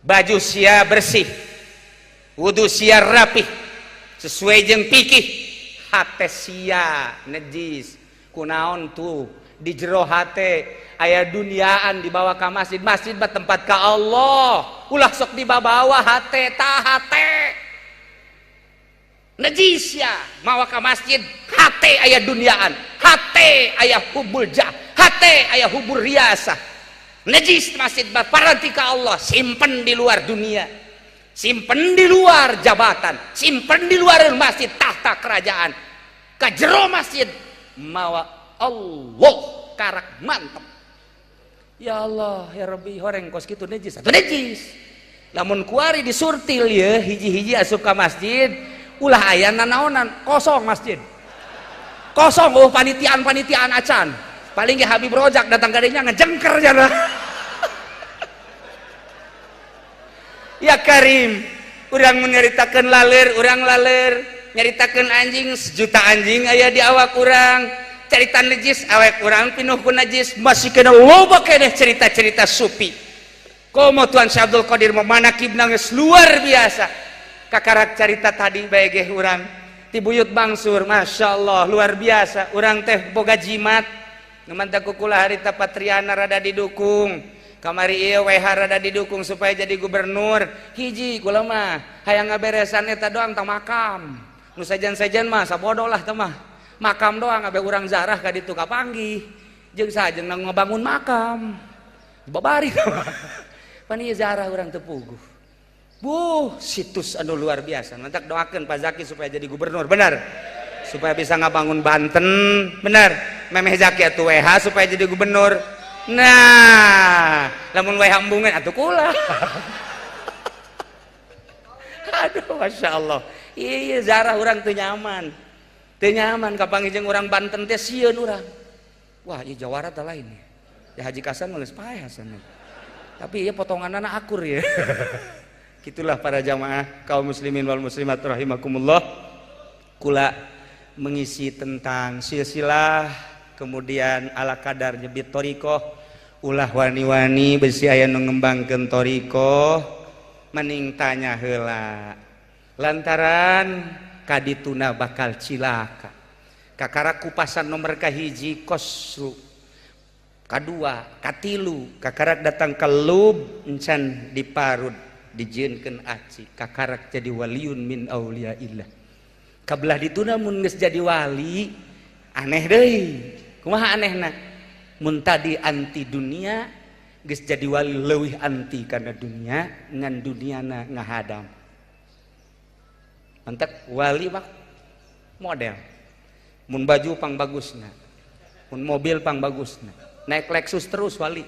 Speaker 1: Baju sia bersih. Wudu sia rapih. Sesuai jeung fikih. Hate sia najis. Kunaon tuh di jero hate aya duniaan dibawa ka masjid. Masjid mah tempat ka Allah. Ulah sok dibawa hate ta hate. Najis ya mawa ka masjid hate aya duniaan, hate aya hubul jah, hate aya hubur riasah. Najis masjid mah paranti ka Allah, simpen di luar dunia, simpen di luar jabatan, simpen di luar masjid tahta kerajaan. Ka jero masjid mawa Allah karak mantep. Ya Allah ya Rabbi horeng kos kitu najis atuh najis. Lamun kuari disurtil ye hiji-hiji asup ka masjid ulah aya nanaonan kosong masjid kosong. Oh panitiaan-panitiaan acan paling ge Habib Rojak datang kadinya ngejengker jana. Ya Karim urang menyeritakeun laler urang laler nyaritakeun anjing sejuta anjing aya di awak urang carita najis awak urang pinuh ku najis masih kena loba keneh cerita-cerita sufi. Komo Tuan Syekh Abdul Qadir memanakib nangis luar biasa. Kakarak carita tadi bae geh urang ti buyut bangsur Masya Allah luar biasa urang teh boga jimat nu mantap kukula harita Patriana rada didukung kamari ieu WH rada didukung supaya jadi gubernur hiji kula mah hayang ngaberesan eta doang tah makam nu sejen-sejen mah sabodo lah teh mah makam doang abe urang zarah ka ditu kapanggih jeung sajeng ngabangun makam babari pan ieu zarah urang teu puguh. Buh, situs anu luar biasa. Mantak doakan Pak Zaki supaya jadi gubernur, benar. Supaya bisa ngabangun Banten, benar. Memeh Zaki atuh WH supaya jadi gubernur. Nah, lamun WH embungan atuh kula. Aduh, Masya Allah. Iya, zarah urang teu nyaman. Teu nyaman kapanggih jeung urang Banten teh sieun urang. Wah, ieu Jawara teh lain. Ya Haji Kasan mah geus paeh Hasan. Tapi ieu potonganna akur ya. Gitulah para jamaah kaum muslimin wal muslimat rahimakumullah. Kula mengisi tentang silsilah kemudian ala kadar nyebit thoriqoh ulah wani-wani besi aya nu ngembangkeun thoriqoh mending tanya heula. Lantaran kadituna bakal cilaka. Kakara kupasan nomor kahiji kosru, kadua, katilu, kakarak datang ke lub encan diparud dijieunkeun aci, kakarak jadi waliun min auliaillah. Kabelah dituna mun geus jadi wali aneh deui. Kumaha anehna? Mun tadi anti dunia geus jadi wali leuwih anti kana dunia ngan duniana ngahadam. Mantak wali mah model. Mun baju pang bagusna, mun mobil pang bagusna, naik Lexus terus wali.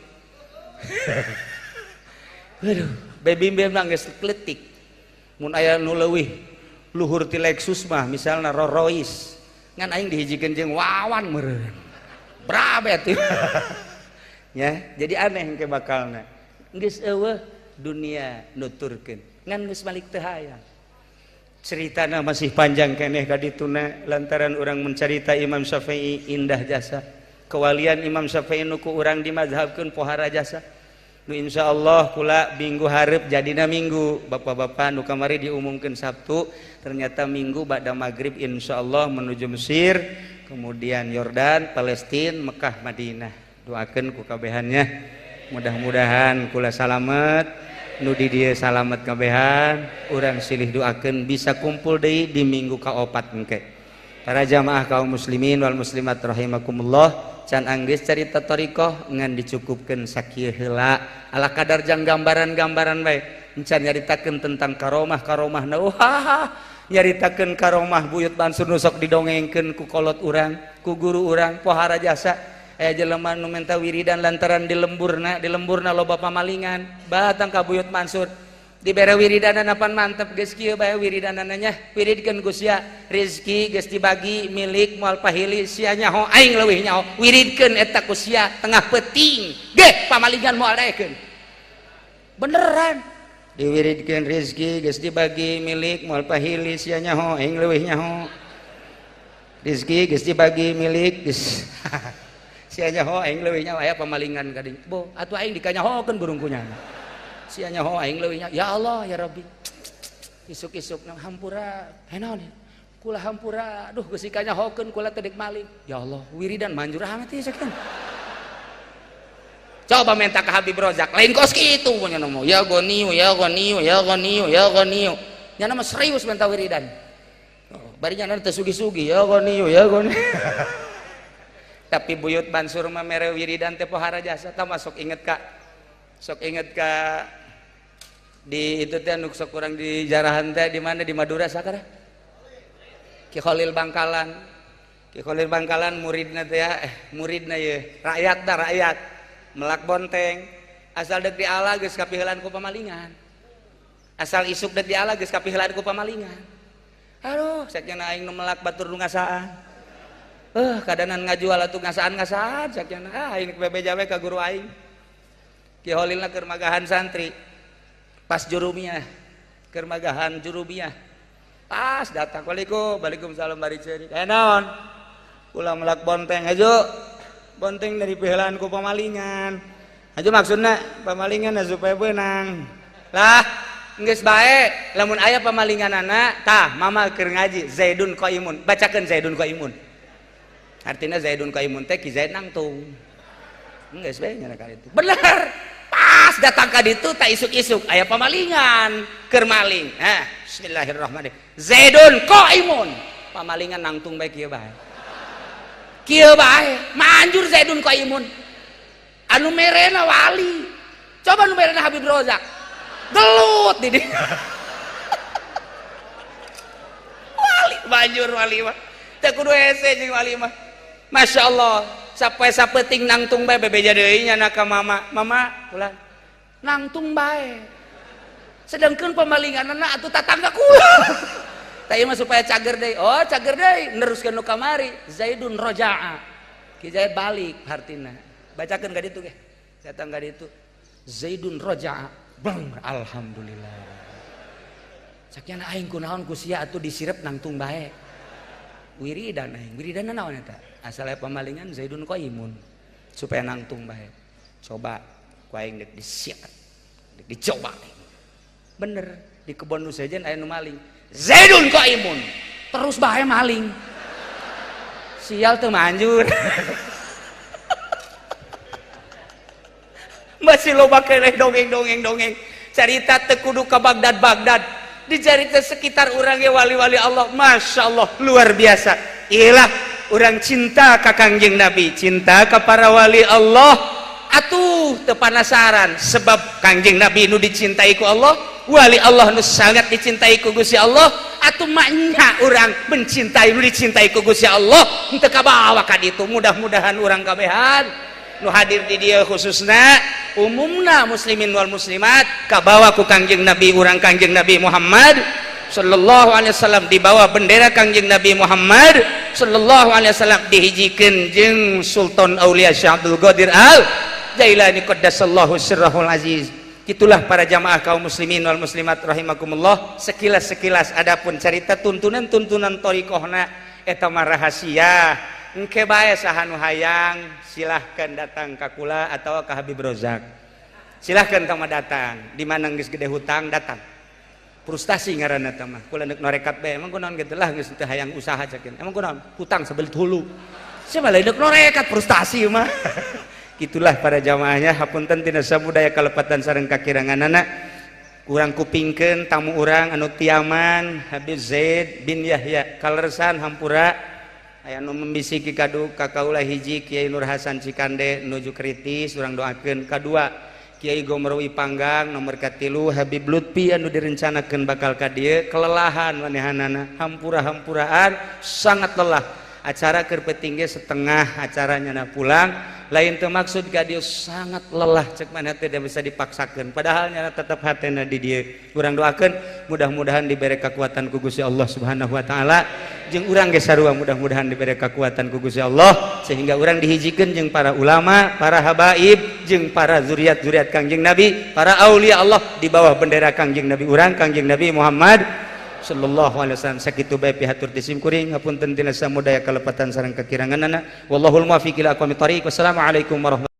Speaker 1: Aduh, baby mah geus kletik. Mun aya nu leuwih luhur ti Lexus mah misalna Rolls Royce, ngan aing dihijikeun jeung Wawan meureun. Brabet. Ya, jadi aneh engke bakalna. Geus eueuh dunia nuturkeun, ngan geus balik teu hayang. Ceritana masih panjang keneh ka dituna lantaran urang mencarita Imam Syafi'i indah jasa. Kewalian Imam Syafi'i nu ku urang dimazhabkeun pohara jasa. Nu insyaallah kula minggu hareup jadina minggu. Bapak-bapak nu kamari diumumkeun Sabtu, ternyata minggu ba'da maghrib insyaallah menuju Mesir, kemudian Yordan, Palestina, Mekah, Madinah. Doakeun ku kabehannya. Mudah-mudahan kula salamet, nu di dieu salamet kabehan, urang silih doakeun bisa kumpul deui di minggu kaopat engke. Para jamaah kaum muslimin wal muslimat rahimakumullah, can anggeus carita thariqah ngan dicukupkeun sakieu heula. Ala kadar jang gambaran-gambaran bae. Encan nyaritakeun tentang karomah-karomahna. Wah, nyaritakeun karomah Buyut Mansur nu sok didongengkeun ku kolot urang, ku guru urang, pohara jasa. Jelema nu menta wiridan lantaran di lemburna loba pamalingan, batang ka Buyut Mansur dibere wiridanan apan mantep geus kieu bae wiridanana nya, wiridkeun ku sia, rezeki geus dibagi milik moal pahili sia nyaho aing leuwih nyaho, wiridkeun eta ku sia tengah peuting geh pamalingan moal daekeun. Beneran diwiridkeun rezeki geus dibagi milik moal pahili sia nyaho aing leuwih nyaho, rezeki geus dibagi milik geus sia nyaho aing leuwih nyaho, aya pamalingan ka dinya. Bo, atuh aing dikanyahokeun burung kunyana. Sia nyaho aing leuwih nyaho. Ya Allah ya Rabbi. Isuk-isuk nang hampura, naon ya? Kula hampura, aduh geus dikanyahokeun kula teh deuk maling. Ya Allah, wiridan manjur amat ieu sakitu. Coba minta ke Habib Rozak, lain kos kitu punya nomo. Ya goniu, ya goniu, ya goniu, ya goniu. Nya mah serius minta wiridan. Oh, bari nya teh sugi-sugi, ya goniu, ya goniu. Tapi Buyut Mansur mah mere wiridan teh pohara jasa. Tah masuk inget ka, sok inget ka di itu teh nu sok kurang di jarahan teh di mana di Madura sakara? Ki Khalil Bangkalan. Ki Khalil Bangkalan muridna teh ya, muridna ye, rakyat dah rakyat. Melak bonteng, asal dek diala geus kapiheulan ku pamalingan. Asal isuk dek diala geus kapiheulan ku pamalingan. Aduh, sakjana aing nu melak batur nu ngasaan. Kadanan ngajual atuh ngasaan-ngasaan sakiana. Ah, ini bebeja we ka guru aing. Ki Khalilna keur magahan santri. Pas jurumiyah, keur magahan jurumiyah. Pas datang, "Waalaikum, waalaikumsalam bari ceurik." Eh naon? Kula melak bonteng aja. Bonteng dari piheulaan ku pamalingan. Aja maksudna pamalingan supaya beunang. Lah, geus bae lamun aya pamalinganana, tah mama keur ngaji Zaidun Qaimun. Bacakeun Zaidun Qaimun. Artinya Zaidun Qaimun teh Ki Zaid nangtung. Geus bae nya ka ditu. Bener. Pas datang ka ditu tak isuk-isuk aya pamalingan keur maling. Hah, bismillahirrahmanirrahim. Zaidun Qaimun. Pamalingan nangtung bae kieu bae. Kieu bae, manjur Zaidun Qaimun. Anu merena wali. Coba nu merena Habib Rozak. Gelut di dieu. Wali manjur wali mah. Teu kudu hese jeung wali mah. Masya Allah, sampai sapeting nangtung bae bebeja deui nya ka mama. Mama ulah nangtung bae. Sedangkan pemalinganna atuh tatangga kula. Tah ieu mah supaya cager deui. Oh, cager deui neruskeun nu kamari. Zaidun roja'a. Ki Zaid balik hartina. Bacakeun ka ditu ge. Datang ka ditu. Zaidun roja'a. Bang, alhamdulillah. Sakiana aing kunaon ku sia atuh disirep nangtung bae. Wiridan aing, wiridan naon eta? Asal aya pamalingan Zaidun Qaimun supaya nangtung bae. Coba ku aing deuk disiap, deuk dicoba. Bener. Di kebon nu sejen aya nu maling. Zaidun qaimun. Terus bae maling. Sial teu manjur. Masih loba keneh dongeng-dongeng-dongeng. Carita teu kudu ka Baghdad-Baghdad. Dicarita sekitar urang ge wali-wali Allah, Masya Allah luar biasa. Iyalah urang cinta ka Kangjeng Nabi, cinta ka para wali Allah. Atuh teu panasaran sebab Kangjeng Nabi nu dicintai ku Allah, wali Allah nu sangat dicintai ku Gusti Allah. Atuh maknya urang mencintai nu dicintai ku Gusti Allah, henteu kabawa ka ditu. Mudah-mudahan urang kabehan nu hadir di dieu khususna umumna muslimin wal muslimat kabawa ku Kangjeng Nabi urang Kangjeng Nabi Muhammad sallallahu alaihi wasallam, di bawah bendera Kangjeng Nabi Muhammad sallallahu alaihi wasallam, dihijikeun jeung Sultan Aulia Syekh Abdul Qadir Al Jailani qaddasallahu sirrahul aziz. Itulah para jamaah kaum muslimin wal muslimat rahimakumullah, sekilas-sekilas adapun cerita tuntunan-tuntunan thariqahna eta mah rahasia. Engke bae saha nu hayang silahkan datang ka kula atau ka Habib Rozak. Silahkan tama datang, di mana geus gede hutang datang. Frustasi ngaranna teh mah. Kula neuk norekat bae, emang kunaon kitu lah geus teu hayang usaha cekin. Emang kunaon? Hutang sabelit hulu. Sia mah lain neuk norekat frustasi mah. Itulah para jamaahnya, hapunten tina sabudaya kalepatan sareng kakiranganana. Kurang kupingkeun tamu urang anu tiaman Habib Zaid bin Yahya kalersan hampura aya nu membisiki kadu ka kaula hiji Kiai Nur Hasan Cikande nuju kritis urang doakeun, kadua Kiai Gomrowi Panggang, nomor katilu Habib Lutfi anu direncanakeun bakal ka dieu kelelahan manehanana hampura-hampuraan sangat lelah acara keur peuting ge setengah acaranya na pulang lain teu maksud ka dieu sangat lelah cek mana tidak bisa dipaksakeun padahal nyana tetep hatena di dieu. Urang doakeun mudah-mudahan dibere kekuatan ku Gusti Allah Subhanahu wa taala jeung urang ge sarua mudah-mudahan dibere kekuatan ku Gusti Allah sehingga urang dihijikeun jeung para ulama, para habaib jeung para zuriat-zuriat Kangjeng Nabi, para aulia Allah di bawah bendera Kangjeng Nabi urang Kangjeng Nabi Muhammad sallallahu alaihi wasallam. Sakitu bae pihatur ti sim kuring, hapunten tina samudaya kalepatan sareng kakiranganana. Wallahul muwaffiq ila aqwamit thariq. Wassalamualaikum warahmatullahi.